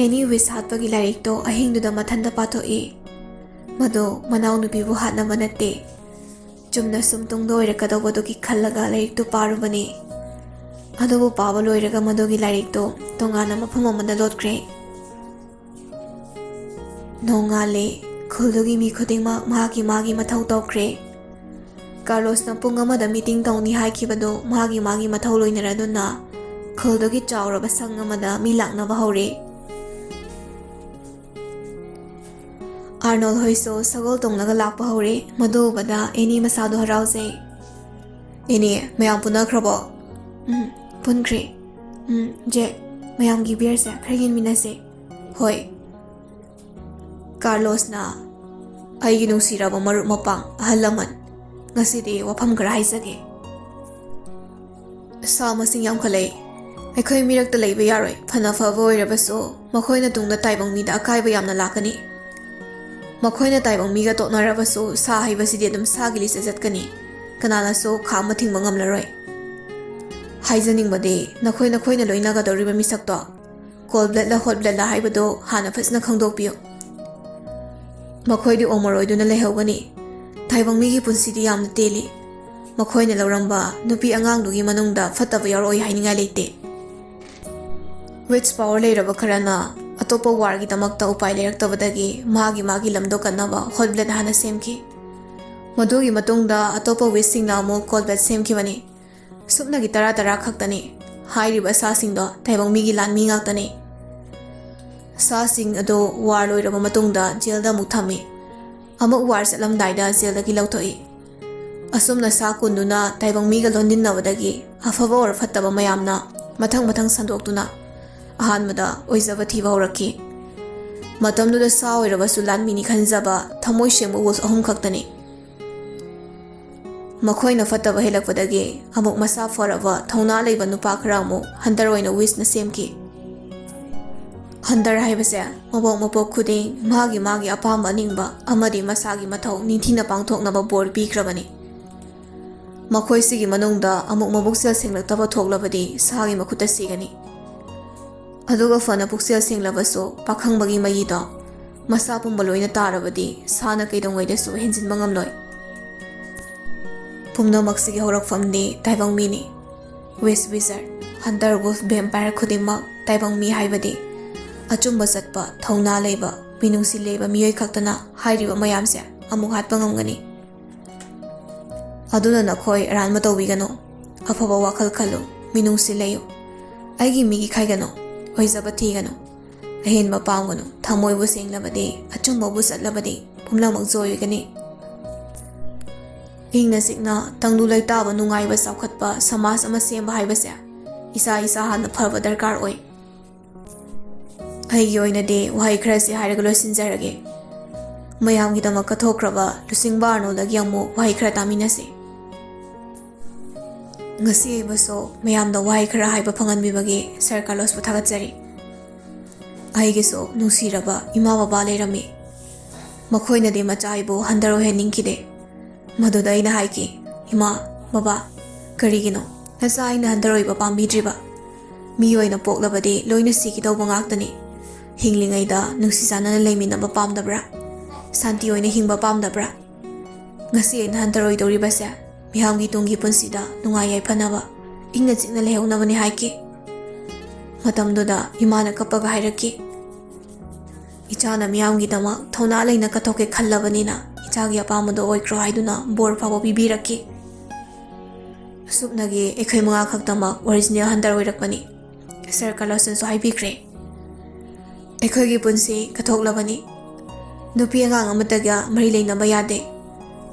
ꯑꯦꯅꯤ ꯋꯤꯁ ꯍꯥꯠꯄꯒꯤ ꯂꯥꯏꯔꯤꯛꯇꯣ ꯑꯍꯤꯡꯗꯨꯗ ꯃꯊꯟꯇ ꯄꯥꯊꯣꯛꯏ꯫ ꯃꯗꯣ ꯃꯅꯥꯎꯅꯨꯄꯤꯕꯨ ꯍꯥꯠꯅꯕ ꯅꯠꯇꯦ, ꯆꯨꯝꯅ ꯁꯨꯝ ꯇꯨꯡꯗ ꯑꯣꯏꯔꯛꯀꯗꯧꯕꯗꯨꯒꯤ ꯈꯜꯂꯒ ꯂꯥꯏꯔꯤꯛꯇꯨ ꯄꯥꯔꯨꯕꯅꯤ꯫ ꯑꯗꯨꯕꯨ ꯄꯥꯕ ꯂꯣꯏꯔꯒ ꯃꯗꯨꯒꯤ ꯂꯥꯏꯔꯤꯛꯇꯣ ꯇꯣꯉꯥꯟꯅ ꯃꯐꯝ ꯑꯃꯗ ꯂꯣꯠꯈ꯭ꯔꯦ꯫ ꯅꯣꯡꯉꯥꯜꯂꯦ꯫ ꯈꯨꯜꯗꯨꯒꯤ ꯃꯤ ꯈꯨꯗꯤꯡꯃꯛ ꯃꯥꯒꯤ ꯃꯥꯒꯤ ꯃꯊꯧ ꯇꯧꯈ꯭ꯔꯦ꯫ ꯀꯥꯔꯂꯣꯁꯅ ꯄꯨꯡ ꯑꯃꯗ ꯃꯤꯇꯤꯡ ꯇꯧꯅꯤ ꯍꯥꯏꯈꯤꯕꯗꯨ ꯃꯥꯒꯤ ꯃꯥꯒꯤ ꯃꯊꯧ ꯂꯣꯏꯅꯔꯗꯨꯅ ꯈꯨꯜꯗꯨꯒꯤ ꯆꯥꯎꯔꯕ ꯁꯪ ꯑꯃꯗ ꯃꯤ ꯂꯥꯛꯅꯕ ꯍꯧꯔꯦ꯫ ꯑꯥꯔꯅꯣꯜ ꯍꯣꯏꯁꯨ ꯁꯒꯣꯜ ꯇꯣꯡꯂꯒ ꯂꯥꯛꯄ ꯍꯧꯔꯦ꯫ ꯃꯗꯨ ꯎꯕꯗ ꯑꯦꯅꯤ ꯃꯁꯥꯗꯣ ꯍꯔꯥꯎꯖꯩ꯫ "ꯏꯅꯦ, ꯃꯌꯥꯝ ꯄꯨꯟꯅꯈ꯭ꯔꯕꯣ?" "ꯎꯝ, ꯄꯨꯟꯈ꯭ꯔꯦ꯫ ꯎꯝ, ꯖꯦꯛ, ꯃꯌꯥꯝꯒꯤ ꯕꯤꯌꯔꯁꯦ ꯈꯔ ꯌꯦꯟꯃꯤꯟꯅꯁꯦ꯫" "ꯍꯣꯏ꯫" ꯀꯥꯔꯂꯣꯁꯅ, "ꯑꯩꯒꯤ ꯅꯨꯡꯁꯤꯔꯕ ꯃꯔꯨꯞ ꯃꯄꯥꯡ, ꯑꯍꯜ ꯂꯃꯟ, ꯉꯁꯤꯗꯤ ꯋꯥꯐꯝ ꯈꯔ ꯍꯥꯏꯖꯒꯦ꯫ ꯁꯥ ꯃꯁꯤꯡ ꯌꯥꯝꯈꯠꯂꯛꯏ꯫ ꯑꯩꯈꯣꯏ ꯃꯤꯔꯛꯇ ꯂꯩꯕ ꯌꯥꯔꯣꯏ꯫ ꯐꯅ ꯐꯕ ꯑꯣꯏꯔꯕꯁꯨ ꯃꯈꯣꯏꯅ ꯇꯨꯡꯗ ꯇꯥꯏꯕꯪ ꯃꯤꯗ ꯑꯀꯥꯏꯕ ꯌꯥꯝꯅ ꯂꯥꯛꯀꯅꯤ꯫ ꯃꯈꯣꯏꯅ ꯇꯥꯏꯕꯪ ꯃꯤꯒ ꯇꯣꯠꯅꯔꯕꯁꯨ ꯁꯥ ꯍꯥꯏꯕꯁꯤꯗꯤ ꯑꯗꯨꯝ ꯁꯥꯒꯤ ꯂꯤꯁꯇ ꯆꯠꯀꯅꯤ꯫ ꯀꯅꯥꯅꯁꯨ ꯈꯥꯝꯕ ꯊꯤꯡꯕ ꯉꯝꯂꯔꯣꯏ꯫ ꯍꯥꯏꯖꯅꯤꯡꯕꯗꯤ, ꯅꯈꯣꯏ ꯅꯈꯣꯏꯅ ꯂꯣꯏꯅꯒꯗꯧꯔꯤꯕ ꯃꯤꯁꯛꯇꯣ, ꯀꯣꯜ ꯕ꯭ꯂꯠꯂ ꯍꯣꯠ ꯕ꯭ꯂꯠꯂ ꯍꯥꯏꯕꯗꯣ ꯍꯥꯟꯅ ꯐꯖꯅ ꯈꯪꯗꯣꯛꯄꯤꯌꯨ꯫ ꯃꯈꯣꯏꯗꯤ ꯑꯣꯃꯣꯔ ꯑꯣꯏꯗꯨꯅ ꯂꯩꯍꯧꯒꯅꯤ꯫ ꯇꯥꯏꯕꯪ ꯃꯤꯒꯤ ꯄꯨꯟꯁꯤꯗꯤ ꯌꯥꯝꯅ ꯇꯦꯜꯂꯤ꯫ ꯃꯈꯣꯏꯅ ꯂꯧꯔꯝꯕ ꯅꯨꯄꯤ ꯑꯉꯥꯡꯗꯨꯒꯤ ꯃꯅꯨꯡꯗ ꯐꯠꯇꯕ ꯌꯥꯎꯔꯛꯑꯣꯏ ꯍꯥꯏꯅꯤꯡꯉꯥꯏ ꯂꯩꯇꯦ꯫" ꯋꯤꯠꯁ ꯄꯥꯋꯔ ꯂꯩꯔꯕ ꯈꯔꯅ ꯑꯇꯣꯞꯄ ꯋꯥꯔꯒꯤꯗꯃꯛꯇ ꯎꯄꯥꯏ ꯂꯩꯔꯛꯇꯕꯗꯒꯤ ꯃꯥꯒꯤ ꯃꯥꯒꯤ ꯂꯝꯗꯣ ꯀꯟꯅꯕ ꯍꯣꯠ ꯕ꯭ꯂꯠ ꯍꯥꯟꯅ ꯁꯦꯝꯈꯤ꯫ ꯃꯗꯨꯒꯤ ꯃꯇꯨꯡꯗ ꯑꯇꯣꯞꯄ ꯋꯤꯠꯁꯁꯤꯡꯅ ꯑꯃꯨꯛ ꯀꯣꯜ ꯕ꯭ꯂꯠ ꯁꯦꯝꯈꯤꯕꯅꯤ꯫ ꯁꯨꯞꯅꯒꯤ ꯇꯔꯥ ꯇꯔꯥ ꯈꯛꯇꯅꯤ꯫ ꯍꯥꯏꯔꯤꯕ ꯁꯥꯁꯤꯡꯗꯣ ꯇꯥꯏꯕꯪ ꯃꯤꯒꯤ ꯂꯥꯟꯃꯤ ꯉꯥꯛꯇꯅꯤ꯫ ꯁꯥꯁꯤꯡ ꯑꯗꯣ ꯋꯥꯔ ꯂꯣꯏꯔꯕ ꯃꯇꯨꯡꯗ ꯖꯦꯜꯗ ꯑꯃꯨꯛ ꯊꯝꯃꯤ꯫ ꯑꯃꯨꯛ ꯋꯥꯔ ꯆꯠꯂꯝꯗꯥꯏꯗ ꯖꯦꯜꯗꯒꯤ ꯂꯧꯊꯣꯛꯏ꯫ ꯑꯁꯨꯝꯅ ꯁꯥ ꯀꯨꯟꯗꯨꯅ ꯇꯥꯏꯕꯪ ꯃꯤꯒ ꯂꯣꯟꯗꯤꯟꯅꯕꯗꯒꯤ ꯑꯐꯕ ꯑꯣꯔ ꯐꯠꯇꯕ ꯃꯌꯥꯝꯅ ꯃꯊꯪ ꯃꯊꯪ ꯁꯟꯗꯣꯛꯇꯨꯅ ꯑꯍꯥꯟꯕꯗ ꯑꯣꯏꯖꯕ ꯊꯤꯕ ꯍꯧꯔꯛꯈꯤ꯫ ꯃꯇꯝꯗꯨꯗ ꯁꯥ ꯑꯣꯏꯔꯕꯁꯨ ꯂꯥꯟꯃꯤꯅꯤ ꯈꯟꯖꯕ ꯊꯃꯣꯏ ꯁꯦꯡꯕ ꯋꯨꯜꯐ ꯑꯍꯨꯝ ꯈꯛꯇꯅꯤ꯫ ꯃꯈꯣꯏꯅ ꯐꯠꯇꯕ ꯍꯦꯜꯂꯛꯄꯗꯒꯤ ꯑꯃꯨꯛ ꯃꯁꯥ ꯐꯔꯕ ꯊꯧꯅꯥ ꯂꯩꯕ ꯅꯨꯄꯥ ꯈꯔ ꯑꯃꯨꯛ ꯍꯟꯇꯔ ꯑꯣꯏꯅ ꯋꯤꯁꯅ ꯁꯦꯝꯈꯤ꯫ ꯍꯟꯇꯔ ꯍꯥꯏꯕꯁꯦ ꯃꯕꯣꯛ ꯃꯄꯣꯛ ꯈꯨꯗꯤꯡ ꯃꯥꯒꯤ ꯃꯥꯒꯤ ꯑꯄꯥꯝꯕ ꯑꯅꯤꯡꯕ ꯑꯃꯗꯤ ꯃꯁꯥꯒꯤ ꯃꯊꯧ ꯅꯤꯡꯊꯤꯅ ꯄꯥꯡꯊꯣꯛꯅꯕ ꯕꯣꯔ ꯄꯤꯈ꯭ꯔꯕꯅꯤ꯫ ꯃꯈꯣꯏꯁꯤꯒꯤ ꯃꯅꯨꯡꯗ ꯑꯃꯨꯛ ꯃꯕꯨꯛꯆꯦꯜ ꯁꯦꯡꯂꯛꯇꯕ ꯊꯣꯛꯂꯕꯗꯤ ꯁꯥꯒꯤ ꯃꯈꯨꯠꯇ ꯁꯤꯒꯅꯤ꯫ ꯑꯗꯨꯒ ꯐꯅ ꯄꯨꯛꯆꯦꯜ ꯁꯦꯡꯂꯕꯁꯨ ꯄꯥꯈꯪꯕꯒꯤ ꯃꯌꯤꯗꯣ ꯃꯁꯥ ꯄꯨꯝꯕ ꯂꯣꯏꯅ ꯇꯥꯔꯕꯗꯤ ꯁꯥꯅ ꯀꯩꯗꯧꯉꯩꯗꯁꯨ ꯍꯦꯟꯖꯤꯟꯕ ꯉꯝꯂꯣꯏ꯫ ꯄꯨꯝꯅꯃꯛꯁꯤꯒꯤ ꯍꯧꯔꯛꯐꯝꯗꯤ ꯇꯥꯏꯕꯪ ꯃꯤꯅꯤ꯫ ꯋꯤꯁ ꯋꯤꯖꯥꯔꯗ, ꯍꯟꯇꯔ ꯋꯨꯜꯐ, ꯚꯦꯝꯄꯥꯌꯔ ꯈꯨꯗꯤꯡꯃꯛ ꯇꯥꯏꯕꯪ ꯃꯤ ꯍꯥꯏꯕꯗꯤ ꯑꯆꯨꯝꯕ ꯆꯠꯄ, ꯊꯧꯅꯥ ꯂꯩꯕ, ꯃꯤꯅꯨꯡꯁꯤ ꯂꯩꯕ ꯃꯤꯑꯣꯏ ꯈꯛꯇꯅ ꯍꯥꯏꯔꯤꯕ ꯃꯌꯥꯝꯁꯦ ꯑꯃꯨꯛ ꯍꯥꯠꯄ ꯉꯝꯒꯅꯤ꯫ ꯑꯗꯨꯅ ꯅꯈꯣꯏ ꯑꯔꯥꯟꯕ ꯇꯧꯕꯤꯒꯅꯨ꯫ ꯑꯐꯕ ꯋꯥꯈꯜ ꯈꯜꯂꯨ, ꯃꯤꯅꯨꯡꯁꯤ ꯂꯩꯌꯨ꯫ ꯑꯩꯒꯤ ꯃꯤꯒꯤ ꯈꯥꯏꯒꯅꯨ, ꯑꯣꯏꯖꯕ ꯊꯤꯒꯅꯨ, ꯑꯍꯦꯟꯕ ꯄꯥꯝꯒꯅꯨ꯫ ꯊꯃꯣꯏꯕꯨ ꯁꯦꯡꯂꯕꯗꯤ, ꯑꯆꯨꯝꯕꯕꯨ ꯆꯠꯂꯕꯗꯤ, ꯄꯨꯝꯅꯃꯛ ꯖꯣꯏ ꯑꯣꯏꯒꯅꯤ꯫ ꯏꯪꯅ ꯆꯤꯛꯅ, ꯇꯪꯗꯨ ꯂꯩꯇꯥꯕ, ꯅꯨꯡꯉꯥꯏꯕ, ꯆꯥꯎꯈꯠꯄ ꯁꯃꯥꯖ ꯑꯃ ꯁꯦꯝꯕ ꯍꯥꯏꯕꯁꯦ ꯏꯁꯥ ꯏꯁꯥ ꯍꯥꯟꯅ ꯐꯕ ꯗꯔꯀꯥꯔ ꯑꯣꯏ꯫ ꯑꯩꯒꯤ ꯑꯣꯏꯅꯗꯤ ꯋꯥꯍꯩ ꯈꯔꯁꯤ ꯍꯥꯏꯔꯒ ꯂꯣꯏꯁꯤꯟꯖꯔꯒꯦ꯫ ꯃꯌꯥꯝꯒꯤꯗꯃꯛ ꯀꯠꯊꯣꯛꯈ꯭ꯔꯕ ꯂꯨꯆꯤꯡꯕ ꯑꯥꯔꯅꯣꯜꯗꯒꯤ ꯑꯃꯨꯛ ꯋꯥꯍꯩ ꯈꯔ ꯇꯥꯃꯤꯟꯅꯁꯤ꯫ ꯉꯁꯤ ꯑꯩꯕꯨꯁꯨ ꯃꯌꯥꯝꯗ ꯋꯥꯍꯩ ꯈꯔ ꯍꯥꯏꯕ ꯐꯪꯍꯟꯕꯤꯕꯒꯤ ꯁꯥꯔ ꯀꯥꯔꯂꯣꯁꯄꯨ ꯊꯥꯒꯠꯆꯔꯤ꯫ ꯑꯩꯒꯤꯁꯨ ꯅꯨꯡꯁꯤꯔꯕ ꯏꯃꯥ ꯕꯕꯥ ꯂꯩꯔꯝꯃꯤ꯫ ꯃꯈꯣꯏꯅꯗꯤ ꯃꯆꯥ ꯑꯩꯕꯨ ꯍꯟꯊꯔꯣꯏꯍꯟꯅꯤꯡꯈꯤꯗꯦ꯫ ꯃꯗꯨꯗ ꯑꯩꯅ ꯍꯥꯏꯈꯤ, "ꯏꯃꯥ, ꯕꯕꯥ, ꯀꯔꯤꯒꯤꯅꯣ ꯅꯆꯥ ꯑꯩꯅ ꯍꯟꯊꯔꯣꯏꯕ ꯄꯥꯝꯕꯤꯗ꯭ꯔꯤꯕ? ꯃꯤ ꯑꯣꯏꯅ ꯄꯣꯛꯂꯕꯗꯤ ꯂꯣꯏꯅ ꯁꯤꯈꯤꯗꯧꯕ ꯉꯥꯛꯇꯅꯤ꯫ ꯍꯤꯡꯂꯤꯉꯩꯗ ꯅꯨꯡꯁꯤ ꯆꯥꯟꯅꯅ ꯂꯩꯃꯤꯟꯅꯕ ꯄꯥꯝꯗꯕ꯭ꯔꯥ? ꯁꯥꯟꯇꯤ ꯑꯣꯏꯅ ꯍꯤꯡꯕ ꯄꯥꯝꯗꯕ꯭ꯔꯥ? ꯉꯁꯤ ꯑꯩꯅ ꯍꯟꯊꯔꯣꯏꯗꯧꯔꯤꯕꯁꯦ ꯃꯤꯌꯥꯝꯒꯤ ꯇꯨꯡꯒꯤ ꯄꯨꯟꯁꯤꯗ ꯅꯨꯡꯉꯥꯏ ꯌꯥꯏꯐꯅꯕ, ꯏꯪꯅ ꯆꯤꯛꯅ ꯂꯩꯍꯧꯅꯕꯅꯤ" ꯍꯥꯏꯈꯤ꯫ ꯃꯇꯝꯗꯨꯗ ꯏꯃꯥꯅ ꯀꯞꯄꯒ ꯍꯥꯏꯔꯛꯈꯤ, "ꯏꯆꯥꯅ ꯃꯤꯌꯥꯝꯒꯤꯗꯃꯛ ꯊꯧꯅꯥ ꯂꯩꯅ ꯀꯠꯊꯣꯛꯀꯦ ꯈꯜꯂꯕꯅꯤꯅ ꯏꯆꯥꯒꯤ ꯑꯄꯥꯝꯕꯗꯣ ꯑꯣꯏꯈ꯭ꯔꯣ" ꯍꯥꯏꯗꯨꯅ ꯕꯣꯔ ꯐꯥꯎꯕ ꯄꯤꯕꯤꯔꯛꯈꯤ꯫ ꯑꯁꯨꯞꯅꯒꯤ ꯑꯩꯈꯣꯏ ꯃꯉꯥ ꯈꯛꯇꯃꯛ ꯑꯣꯔꯤꯖꯤꯅꯦꯜ ꯍꯟꯇꯔ ꯑꯣꯏꯔꯛꯄꯅꯤ꯫ ꯁꯥꯔ ꯀꯥꯔꯂꯣꯁꯅꯁꯨ ꯍꯥꯏꯕꯤꯈ꯭ꯔꯦ, "ꯑꯩꯈꯣꯏꯒꯤ ꯄꯨꯟꯁꯤ ꯀꯠꯊꯣꯛꯂꯕꯅꯤ꯫ ꯅꯨꯄꯤ ꯑꯉꯥꯡ ꯑꯃꯠꯇꯒ ꯃꯔꯤ ꯂꯩꯅꯕ ꯌꯥꯗꯦ꯫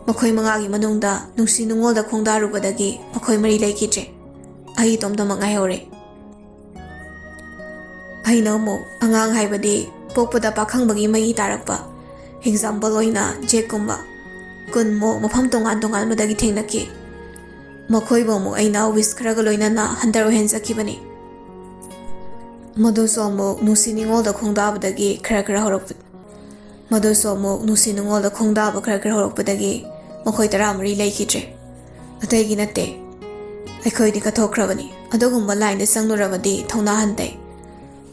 ꯃꯈꯣꯏ ꯃꯉꯥꯒꯤ ꯃꯅꯨꯡꯗ ꯅꯨꯡꯁꯤ ꯅꯨꯡꯉꯣꯜꯗ ꯈꯣꯡꯗꯥꯔꯨꯕꯗꯒꯤ ꯃꯈꯣꯏ ꯃꯔꯤ ꯂꯩꯈꯤꯗ꯭ꯔꯦ꯫ ꯑꯩ ꯏꯇꯣꯝꯇꯃꯛ ꯉꯥꯏꯍꯧꯔꯦ"꯫ ꯑꯩꯅ ꯑꯃꯨꯛ ꯑꯉꯥꯡ ꯍꯥꯏꯕꯗꯤ ꯄꯣꯛꯄꯗ ꯄꯥꯈꯪꯕꯒꯤ ꯃꯩ ꯇꯥꯔꯛꯄ, ꯑꯦꯛꯖꯥꯝꯄꯜ ꯑꯣꯏꯅ ꯖꯦꯛꯀꯨꯝꯕ, ꯀꯨꯟꯃꯨꯛ ꯃꯐꯝ ꯇꯣꯉꯥꯟ ꯇꯣꯉꯥꯟꯕꯗꯒꯤ ꯊꯦꯡꯅꯈꯤ꯫ ꯃꯈꯣꯏꯕꯨ ꯑꯃꯨꯛ ꯑꯩꯅ ꯋꯤꯁ ꯈꯔꯒ ꯂꯣꯏꯅꯅ ꯍꯟꯊꯔ ꯑꯣꯏꯍꯟꯖꯈꯤꯕꯅꯤ꯫ ꯃꯗꯨꯁꯨ ꯑꯃꯨꯛ ꯅꯨꯡꯁꯤ ꯅꯤꯉꯣꯜꯗ ꯈꯣꯡꯗꯥꯕꯗꯒꯤ ꯈꯔ ꯈꯔ ꯍꯧꯔꯛꯄ, ꯃꯗꯨꯁꯨ ꯑꯃꯨꯛ ꯅꯨꯡꯁꯤ ꯅꯨꯡꯉꯣꯜꯗ ꯈꯣꯡꯗꯥꯕ ꯈꯔ ꯈꯔ ꯍꯧꯔꯛꯄꯗꯒꯤ ꯃꯈꯣꯏ ꯇꯔꯥꯃꯔꯤ ꯂꯩꯈꯤꯗ꯭ꯔꯦ꯫ ꯑꯇꯩꯒꯤ ꯅꯠꯇꯦ, ꯑꯩꯈꯣꯏꯗꯤ ꯀꯠꯊꯣꯛꯈ꯭ꯔꯕꯅꯤ꯫ ꯑꯗꯨꯒꯨꯝꯕ ꯂꯥꯏꯟꯗ ꯆꯪꯂꯨꯔꯕꯗꯤ ꯊꯧꯅꯥ ꯍꯟꯊꯩ꯫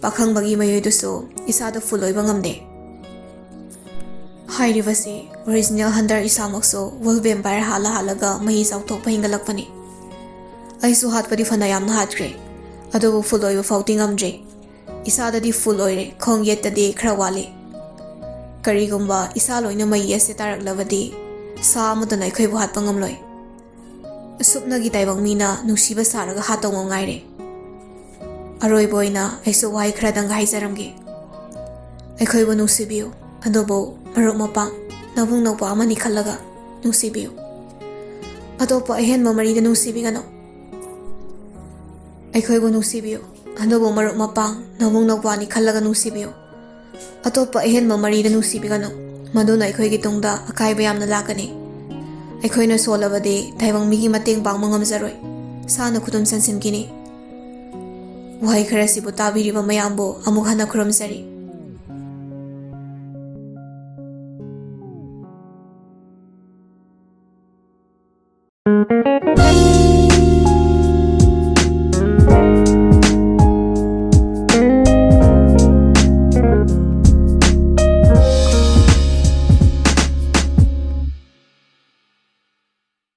ꯄꯥꯈꯪꯕꯒꯤ ꯃꯌꯣꯏꯗꯨꯁꯨ ꯏꯁꯥꯗ ꯐꯨꯜ ꯑꯣꯏꯕ ꯉꯝꯗꯦ꯫ ꯍꯥꯏꯔꯤꯕꯁꯤ ꯑꯣꯔꯤꯖꯤꯅꯦꯜ ꯍꯟꯗꯔ ꯏꯁꯥꯃꯛꯁꯨ ꯋꯨꯜ ꯚꯦꯝꯄꯥꯌꯔ ꯍꯥꯜꯂ ꯍꯥꯜꯂꯒ ꯃꯍꯤ ꯆꯥꯎꯊꯣꯛꯄ ꯍꯦꯟꯒꯠꯂꯛꯄꯅꯤ꯫ ꯑꯩꯁꯨ ꯍꯥꯠꯄꯗꯤ ꯐꯅ ꯌꯥꯝꯅ ꯍꯥꯠꯈ꯭ꯔꯦ, ꯑꯗꯨꯕꯨ ꯐꯨꯜ ꯑꯣꯏꯕ ꯐꯥꯎꯗꯤ ꯉꯝꯗ꯭ꯔꯤ꯫ ꯏꯁꯥꯗꯗꯤ ꯐꯨꯜ ꯑꯣꯏꯔꯦ, ꯈꯣꯡ ꯌꯦꯠꯇꯗꯤ ꯈꯔ ꯋꯥꯠꯂꯤ꯫ ꯀꯔꯤꯒꯨꯝꯕ ꯏꯁꯥ ꯂꯣꯏꯅ ꯃꯩ ꯌꯦꯠꯁꯦ ꯇꯥꯔꯛꯂꯕꯗꯤ ꯁꯥ ꯑꯃꯠꯇꯅ ꯑꯩꯈꯣꯏꯕꯨ ꯍꯥꯠꯄ ꯉꯝꯂꯣꯏ꯫ ꯑꯁꯨꯞꯅꯒꯤ ꯇꯥꯏꯕꯪ ꯃꯤꯅ ꯅꯨꯡꯁꯤꯕ ꯁꯥꯔꯒ ꯍꯥꯠꯇꯧ ꯉꯥꯏꯔꯦ꯫ ꯑꯔꯣꯏꯕ ꯑꯣꯏꯅ ꯑꯩꯁꯨ ꯋꯥꯍꯩ ꯈꯔꯗꯪ ꯍꯥꯏꯖꯔꯝꯒꯦ꯫ ꯑꯩꯈꯣꯏꯕꯨ ꯅꯨꯡꯁꯤꯕꯤꯌꯨ, ꯑꯗꯨꯕꯨ ꯃꯔꯨꯞ ꯃꯄꯥꯡ, ꯅꯕꯨꯡ ꯅꯧꯄꯥ ꯑꯃꯅꯤ ꯈꯜꯂꯒ ꯅꯨꯡꯁꯤꯕꯤꯌꯨ꯫ ꯑꯇꯣꯞꯄ ꯑꯍꯦꯟꯕ ꯃꯔꯤꯗ ꯅꯨꯡꯁꯤꯕꯤꯒꯅꯨ꯫ ꯑꯩꯈꯣꯏꯕꯨ ꯅꯨꯡꯁꯤꯕꯤꯌꯨ, ꯑꯗꯨꯕꯨ ꯃꯔꯨꯞ ꯃꯄꯥꯡ, ꯅꯕꯨꯡ ꯅꯧꯄꯥꯅꯤ ꯈꯜꯂꯒ ꯅꯨꯡꯁꯤꯕꯤꯌꯨ꯫ ꯑꯇꯣꯞꯄ ꯑꯍꯦꯟꯕ ꯃꯔꯤꯗ ꯅꯨꯡꯁꯤꯕꯤꯒꯅꯨ, ꯃꯗꯨꯅ ꯑꯩꯈꯣꯏꯒꯤ ꯇꯨꯡꯗ ꯑꯀꯥꯏꯕ ꯌꯥꯝꯅ ꯂꯥꯛꯀꯅꯤ꯫ ꯑꯩꯈꯣꯏꯅ ꯁꯣꯜꯂꯕꯗꯤ ꯇꯥꯏꯕꯪ ꯃꯤꯒꯤ ꯃꯇꯦꯡ ꯄꯥꯡꯕ ꯉꯝꯖꯔꯣꯏ, ꯁꯥꯅ ꯈꯨꯗꯨꯝ ꯆꯟꯁꯤꯟꯈꯤꯅꯤ꯫ ꯋꯥꯍꯩ ꯈꯔꯁꯤꯕꯨ ꯇꯥꯕꯤꯔꯤꯕ ꯃꯌꯥꯝꯕꯨ ꯑꯃꯨꯛ ꯍꯟꯅ ꯈꯨꯔꯨꯝꯖꯔꯤ꯫